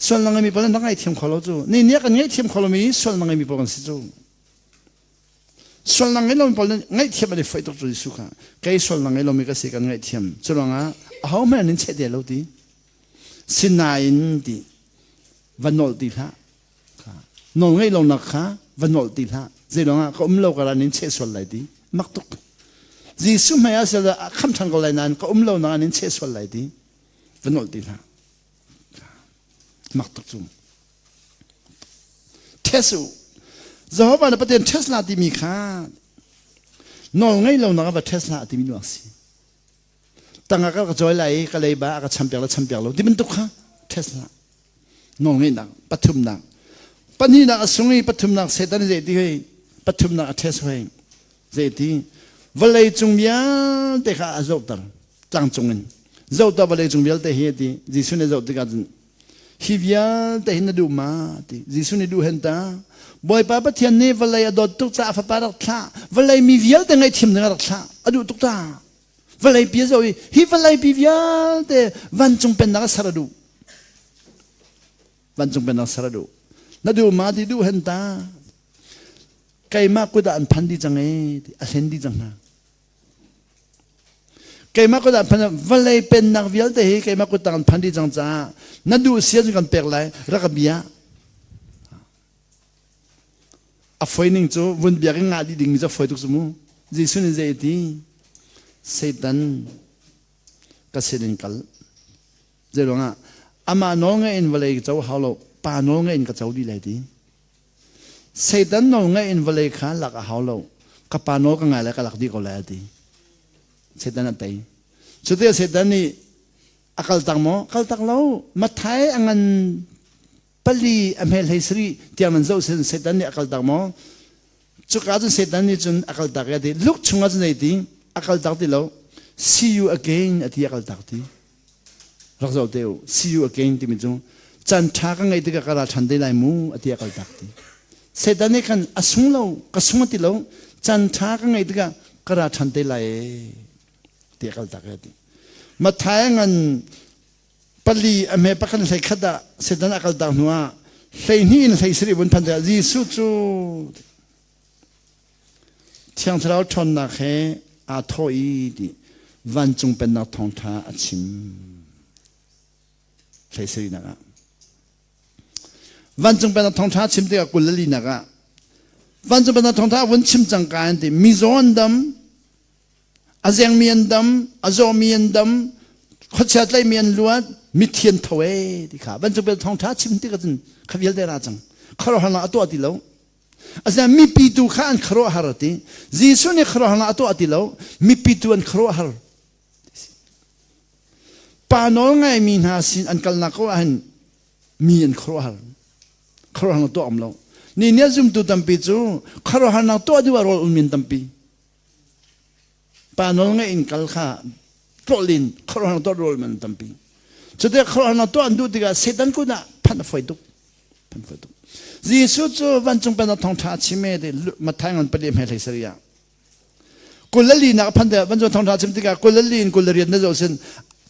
sualnak ngeimi pawl na ngaihthiam kho lo cu ni nih kan ngaihthiam kho lomi sualnak ngeimi pawl kan si cu sualnak ngei lomi pawl ngaihthiam an i foih tuk cu Jesuh kha kei sualnak ngei lomi ka si kan ngaihthiam cu ruangah aho hmanh an in cheh te lo ti sinain ti va nolh ti hlah nawl ngeih lonak kha va nolh ti hlah zeiruangah ka um lo kar ah nin cheh sual lai ti mak tuk Jesuh hmai ah sel a kham ṭhan ko lai nain ka um lo nak ah nin cheh sual lai ti va nolh ti hlah mak tuk cu test u Jehovah na Pathian test la timi kha nawl ngei lo nak ah va test hlah timi nuak si tangah ka ka cawi lai i ka leiba a ka champiak le champiak lo ti bantuk kha test hlah nawlngeihnak pathumnak pahnihnak a sung i pathumnak Satan zei ti hoi pathumnak a test hoi zei ti vawlei cung vialte kha a zohter tlangcung in zohter vawlei cung vialte hi ti Jesuh nih zoh tikah cun hi vialte hi na duh ma ti Jesuh nih duh hen ta Bawipa Pathian nih vawlei a dawt tuk caah fapa rak thlah vawlei mi vialte ngaihthiam ding a rak thlah a duh tuk ta vawlei pi a zoh i hi vawlei pi vialte vancung pennak a ser a duh vancung pennak ser a duh na duh ma ti duh hen ta keimah kut ah an phan dih cang e ti a hlen dih cang hna keimah kut ah phan vawlei pennak vialte hi keimah kut tang an phan dih cang caah na duh sia cu kan pek lai rak ka bia A foi ning cu vun biak in ngah dih dingmi cu a foi tuk cu mu. Jesuh nih zei a ti? Satan ka sin in kal. Zei ruangah amah nawl ngaih in vawlei ka co hau lo, pa nawl ngaih in ka co dih lai ti. Satan nawl ngaih in vawlei kha lak a hau lo, ka pa nawl ka ngai lai ka lak dih ko lai a ti. Satan a tei. Cuti Satan nih a kal tak maw? Kal tak lo. Mathai a ngan pali a hmel hlei sarih tiang nan zoh sin Satan nih a kaltak maw cuka cun Satan nih cun a kaltak i a ti Luke chungah cun zei ti a kaltak ti lo see you again a ti a kaltak ti rak zoh te u see you again timi cu caan ṭha ka ngeih tikah ka ra ṭhan te lai mu a ti a kaltak ti. Satan nih khan a sung lo, ka sung a ti lo, can ṭha ka ngeih tikah ka ra ṭhan te lai ti a kaltak e ti. Matthai ngan pali a hme pakhat hlei khat ah Satan a kaltak hnu ah 12 in 17 vun phan tikah Jesuh cu Thiang Thlarau ṭhawnnak he aa thawh i ti vancung pennak thawngṭha a chim. 17 nak ah. Vancung pennak thawngṭha chim tikah 24 nak ah vancung pennak thawngṭha vun chim cang ka an ti mizaw an dam a zengmi an dam a zawmi an dam khuachia tlaihmi an luat mithian tho e ti kha vancung pennak thawngṭha chim tikah cun kha vialte ra cang khuaruahharnak a tuah ti lo Asinain mipi tu kha an khuaruahhar a ti. Jesuh nih khuaruahharnak a tuah ti lo mipi tu an khuaruahhar. Pa nawl ngaimi hna sin an kalnak ko ahhin mi an khuaruahhar. Khuaruahharnak tuah um lo. Ni nih zumtu tampi cu khuaruahharnak tuah duh ah rawl um min tampi. Pa nawl ngaih in kal kha tlawlin khuaruahharnak tuah rawl man tampi. Cuti khuaruahharnak tuah an duh tikah Satan kut ah phanh a fawi tuk. Phanh fawi tuk. Jesuh cu vancung pennak thawngṭha a chim e ti Matthai ngan pali hmai hlei sarih ah. 24 nak phan te vancung thawngṭha chim tikah 24 in 28 na zoh sin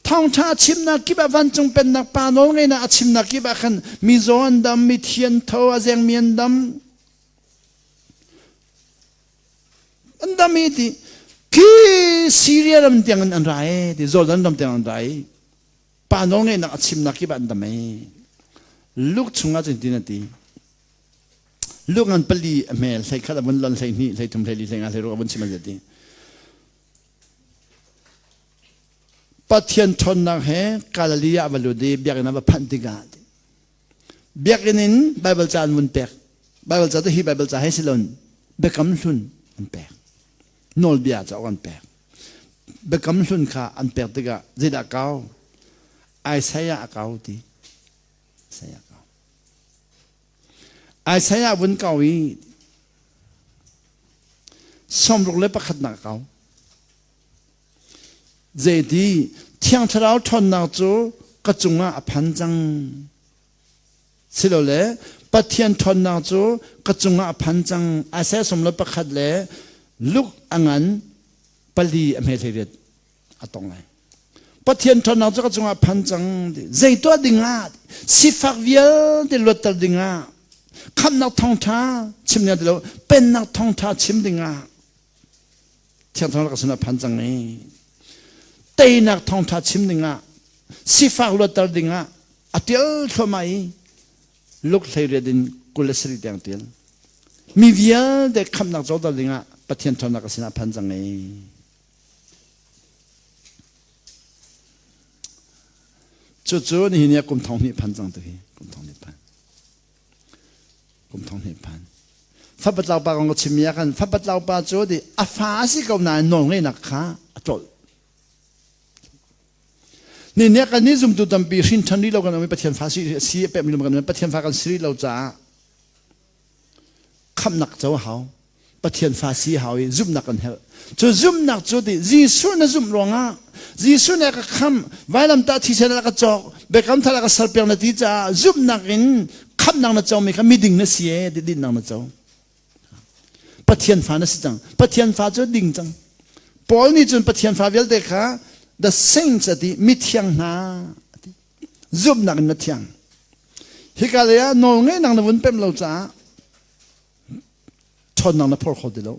thawngṭha chimnak kip ah vancung pennak pa nawl ngeinak a chimnak kip ah khan mizaw an dam mi thian tho a zengmi an dam an dam i ti khi Syria ram tiang in an ra e ti Jordan ram tiang an ra i pa nawl ngeihnak a chimnak kip ah an dam e Luke chungah cun tin a ti Luke ngan pali a hmel 11 a vun lon 12 13 14 15 16 a vun chim an ti Pathian ṭhawnnak he Galilee ah va lut i biakinn ah va phanh tikah biakinn in Bible ca an vun pek Bible ca cu hi Bible ca he si loin biakam hlun an pek nawlbia cauk an pek biakam hlun kha an pek tikah zeidah kau Isaiah a kau ti Isaiah kau Isaiah vun kau i 61 nak a kau. Zeiti Thiang Thlarau ṭhawnnak cu ka cungah a phan cang. Silole Pathian ṭhawnnak cu ka cungah a phan cang. Isaiah 61 le Luke a ngan pali a hme 18 a tong lai. Pathian ṭhawnnak cu ka cungah phan cang. Zei tuah dingah sifak vialte luatter dingah khamhnak thawngṭha chim dingah ti lo pennak thawngṭha chim dingah Thiang Thlarau ka sinah phan cang i teinak thawngṭha chim dingah sifak luatter dingah a ṭial thluahmah i Luke 18 in 27 tiang ṭial. Mi vialte khamhnak coter dingah Pathian ṭhawnnak ka sinah phan cang i Cucu nihin ah kum thong hnih phan cang tu hi kum thong hnih phan kum thong hnih phan Fapatlau pa kong ka chimmi ah khan fapatlau pa cu di a fa a si ko nain nawl ngeihnak kha a tlolh ni nih kan nih zumtu tampi hrin ṭhan rih lo kan um i Pathian fa si si a pekmi kan um Pathian fa kan si rih lo caah khamhnak co a hau Pathian fa si hau i zumhnak kan helh cu zumhnak cu ti Jesuh na zumh ruangah Jesuh nih a ka khamh vailamtah thisen a ka cawk biakam thar a ka serpiak na ti caah zumhnak in khamhnak na comi kha miding na si e ti dinnak na co Pathian fa na si cang Pathian fa cu ding cang Paul nih cun Pathian fa vialte kha the saints a ti mithiang hna a ti zumhnak in na thiang hika lei ah nawl ngeihnak na vun pem lo caah ṭhawnnak na phor kho ti lo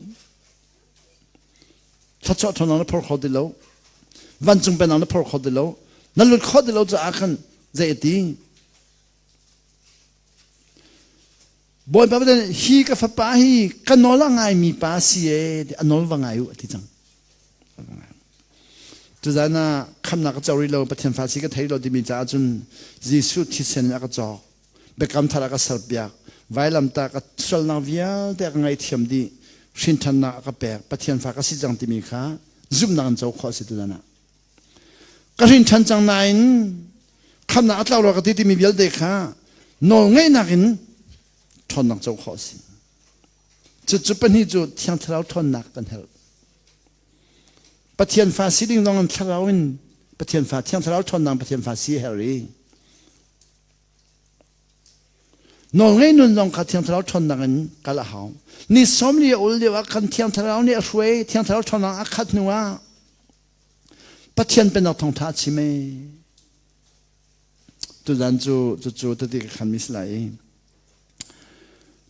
thluachuah ṭhawnnak na phor kho ti lo vancung pennak na phor kho ti lo na lut kho ti lo caah khan zei a ti Bawipa Pathian hi ka fapa hi ka nawl a ngaimi pa si e a nawl va ngai u a ti cang Tuzan ah khamnak ka co rih lo Pathian fa si ka thei lo timi caah cun Jesuh thisen in a ka cawk biakam thar a ka serpiak vailamtah ka sualnak vialte a ka ngaihthiam dih hrinthannak a ka pek Pathian fa ka si cang timi kha zumhnak in co khawh a si tuzan ah ka hrinthan cang nain khamnak a tlau rua ka ti timi vialte kha nawl ngeihnak in ṭhawnnak co khawh a si cucu pahnih cu Thiang Thlarau ṭhawnnak kan herh Pathian fa si ding zong in thlarau in Pathian fa Thiang Thlarau ṭhawnnak Pathian fa si a herh i. Nawlngei nun zong kha Thiang Thlarau ṭhawnnak in kal a hau. Ni 40 a ul lio ah khan Thiang Thlarau nih a hruai, Thiang Thlarau ṭhawnnak a khat hnu ah Pathian pennak thawngṭha a chim ee. Tuzan cu cucu tati ka khan mi si lai i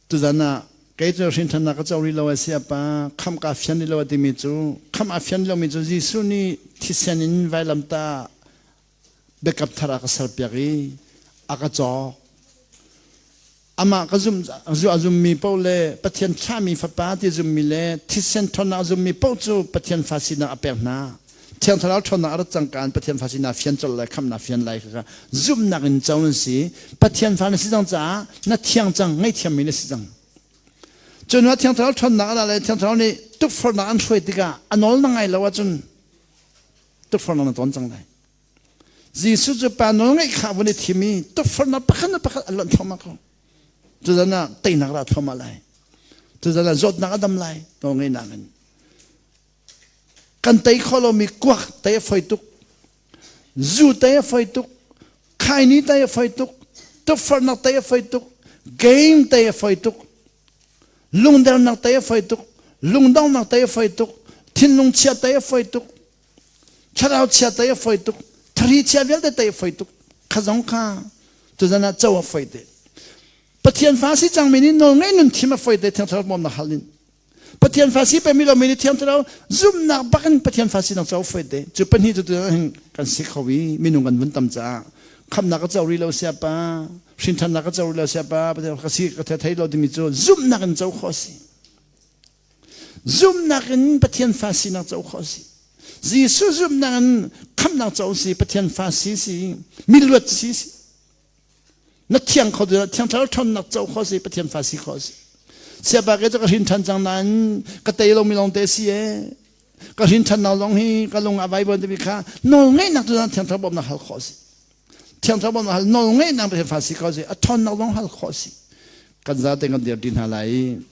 tuzan ah kei cu hrinṭhannak ka co rih lo a si apa khamh ka fian rih lo a timi cu khamh a fian lomi cu Jesuh nih thisen in vailamtah biakam thar a ka serpiak i a ka cawk. Amah ka zum a zummi paoh le Pathian thlahmi fapa ti zummi le thisen ṭhawnnak a zummi paoh cu Pathian fa sinak a pek hna. Thiang Thlarau ṭhawnnak a rat cangka in Pathian fa sinak fian colh lai, khamhnak fian lai kha zumhnak in co an si. Pathian fa na si cang caah na thiang cang, ngaihthiammi na si cang. Cun Thiang Thlarau ṭhawnnak a ra le Thiang Thlarau nih tukforhnak an hruai tikah a nawl na ngai lo ahcun tukforhnak na ton cang lai. Jesuh cu pa nawlngaih kha vun i thim i tukforhnak pakhat na pakhat a lonh thluahmah ko. Cuzan ah teinak ra thluahmah lai. Cuzan ah zawtnak a dam lai nawlngaihnak in. Kan tei kho lomi kuak tei a foi tuk. Zu tei a foi tuk. Khaini tei a foi tuk. Tukforhnak tei a foi tuk. Game tei a foi tuk. Lungdernak tei a foi tuk. Lungdonghnak tei a foi tuk. Thinlung chia tei a foi tuk. Thlarau chia tei a foi tuk. Thari chia vialte tei a foi tuk. Kha zong kha tuzan ah co a foi te. Pathian fa si cangmi nih nawl ngei nun thim a foi te Thiang Thlarau bawmnak hal in. Pathian fa si pemi lomi nih Thiang Thlarau zumhnak bak in Pathian fa sinak co a foi te. Cu pahnih cu tuzan hin kan si kho i minung kan vun tam caah khamnak ka co rih lo siapa hrinthannak ka co rih lo siapa Pathian ka si ka thei lo timi cu zumhnak in co khawh a si. Zumhnak in Pathian fa sinak co khawh a si. Jesuh zumhnak in khamhnak co si, Pathian fa si si, miluat si si. Na thiang kho tu thiang thlarau ṭhawnnak co khawh si, Pathian fa si khawh si. Siapa ke cu ka hrin ṭhan cang nain ka tei lomi lawng te si e. Ka hrin ṭhan nak zong hi ka lung a vaivuan timi kha nawl ngeihnak tu thiang thlarau bawmhnak hal khawh si. Thiang thlarau bawmhnak hal nawl ngeihnak Pathian fa si khawh si, a ṭhawnnak zong hal khawh si. Kan zate kan dir ti hna lai.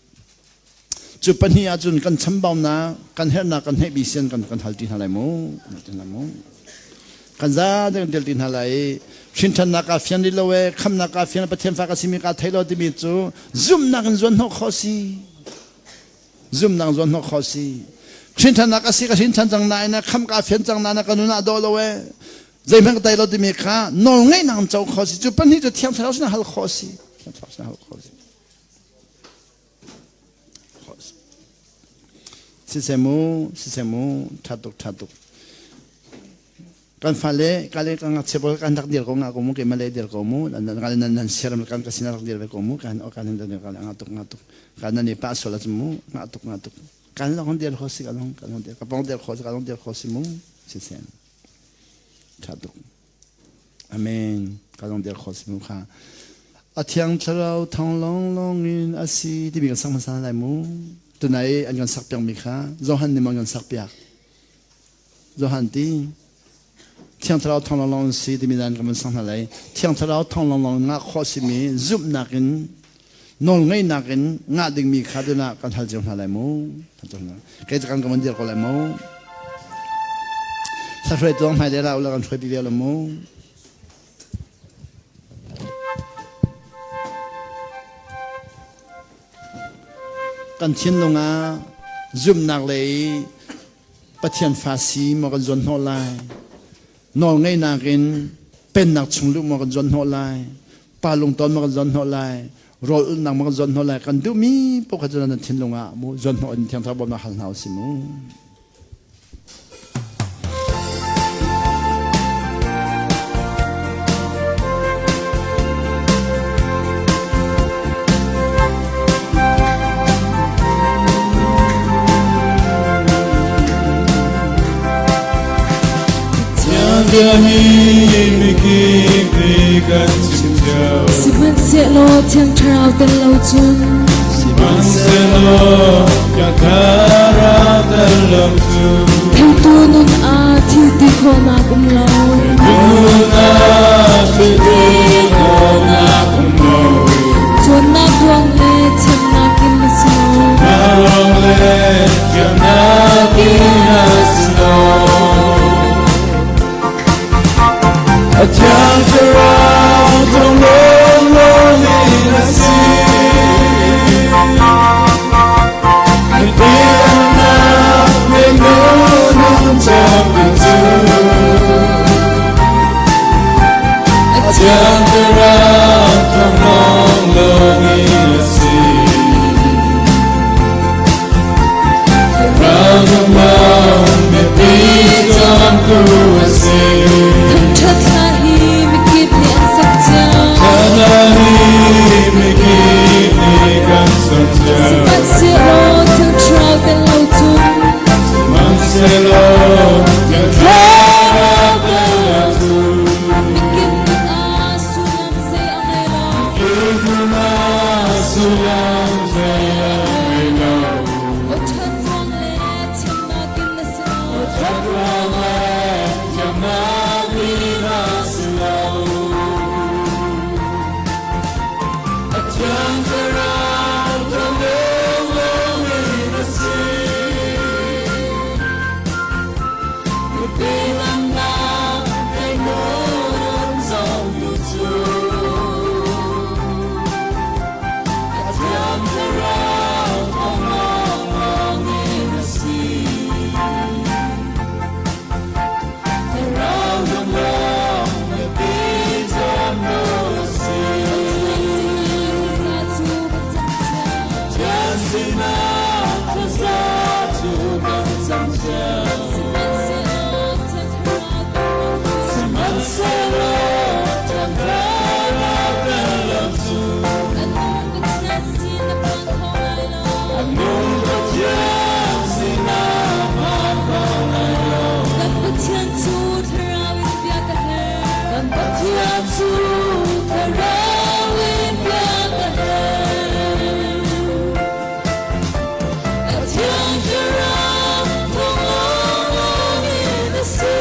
Cu pahnih ahcun kan chambaunak, kan herhnak, kan hneih sian kan kan hal ti hna lai mu. Kan za kan tel ti hna lai. Hrinthannak kaa fian rih lo e, khamnak kaa fian, Pathian fa ka simi kaa thei lo timi cu zumhnak in zuan hnawh khawh si. Zumhnak zuan hnawh khawh si. Hrinthannak a si ka hrinthan cang nain kham kaa fian cang nain ka nun ah daw lo e. Zeihmanh ka tei lo timi kha nawl ngeihnak in co khawh si. Cu pahnih cu Thiang Thlarau sin hal khawh si. Thiang Thlarau sin hal khawh si. Siseh mu, siseh mu, ṭha tuk, ṭha tuk. Kan fale kale kan ngakchia pawl kan rak dir ko nga ko mu ke malay dir ko mu nan nan nan nan siaram kan ka sin rak dir ve ko mu kan kan kan kan nga tuk nga tuk kan nan i pa sol a mu nga tuk nga tuk kan long dir kho si kan long kan long dir ka pong dir kho si kan long dir kho si mu siseh ṭha tuk Amen. Ka zong dir kho si mu kha. A thiang thlarau thong long long in a si timi kan sak hmasa lai mu. Tunai an kan sak piak mi kha Johan nih maw an kan sak piak. Johan ti Thiang thlarau thong long long in si timi dan kan van sak hna lai. Thiang thlarau thong long long ngah khawh si mi zumhnak in nawl ngeihnak in ngah dingmi kha tunah kan hal cio hna lai mu. Kei kan kan van dir ko lai mu. Hla tuang hmai le ra ula kan hruai pi ve lo mu. Kan thinlung ah zumhnak lei Pathian fa si maw kan zuan hnawh lai. Nawl ngeihnak in pennak chung luh maw kan zuan hnawh lai. Pa lungton maw kan zuan hnawh lai. Rawl ulhnak maw kan zuan hnawh lai. Kan duhmi paoh kha cu nan thinlung ah mu zuan hnawh in Thiang Thlarau bawmhnak hal hna usih mu. Sihmanhsehlaw Thiang Thlarau tel lo cun Sihmanhsehlaw Thiang Thlarau tel lo cun theitu nun ah thil ti khawhnak um lo. Nun ah thil ti khawhnak um lo. Cawnnak ruang le thiamnak in a si lo. Ruang le thiamnak in a si lo. A thiang thlarau thawng lawnglawng in a si. Thiang Thlarau thawng lawnglawng in a si. Thlarau lawng biapi cawmtu a si. Thangṭhat hla hi mikip nih an sak cio. Thla hi mikip nih kan sak cio. Sihmanhsehlaw Thiang Thlarau tel lo cun Sihmanhsehlaw Thiang Thlarau tel lo cun mikip mit ah sullam zei a ngei lo. Mikip ah sullam zei a ngei lo. Aw ṭhat ruang le thiamnak in a si lo. Ṭhat ruang le thiamnak in a si lo. A Thiang Thlarau thawng lawnglawng in a si. Mipi damnak he nun zong tu cu. A Thiang Thlarau thawng lawnglawng in a si. Thlarau lawnglawng mipi cawmtu a si. Pathian sinah thlacam cio. Pathian sinah thlasa cu kan cam cio. Sihmanhsehlaw Thiang Thlarau tel lo cun Sihmanhsehlaw Thiang Thlarau tel lo cun kan nung Pathian sin a phan kho lai lo. Kan nung Pathian sinah phan kho lai lo. Kan Pathian cu Thlarau in bia ka herh. Kan Pathian cu Thlarau in bia ka herh. A Thiang Thlarau thawng lawnglawng in a si.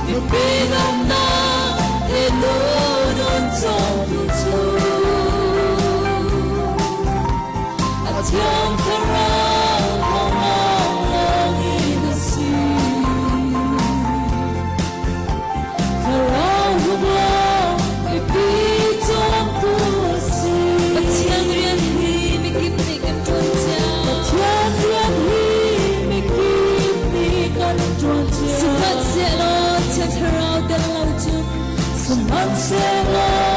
Mipi damnak he nun on cawmtu cu. A Thiang Thlarau thawng lawnglawng in a si. Thlarau lawnglawng mipi cawmtu a si. Pathian rian hi mikip nih kan ṭuan cio. Pathian rian hi mikip nih kan ṭuan cio. Sihmanhsehlaw Thiang Thlarau tel lo cun Sihmanhsehlaw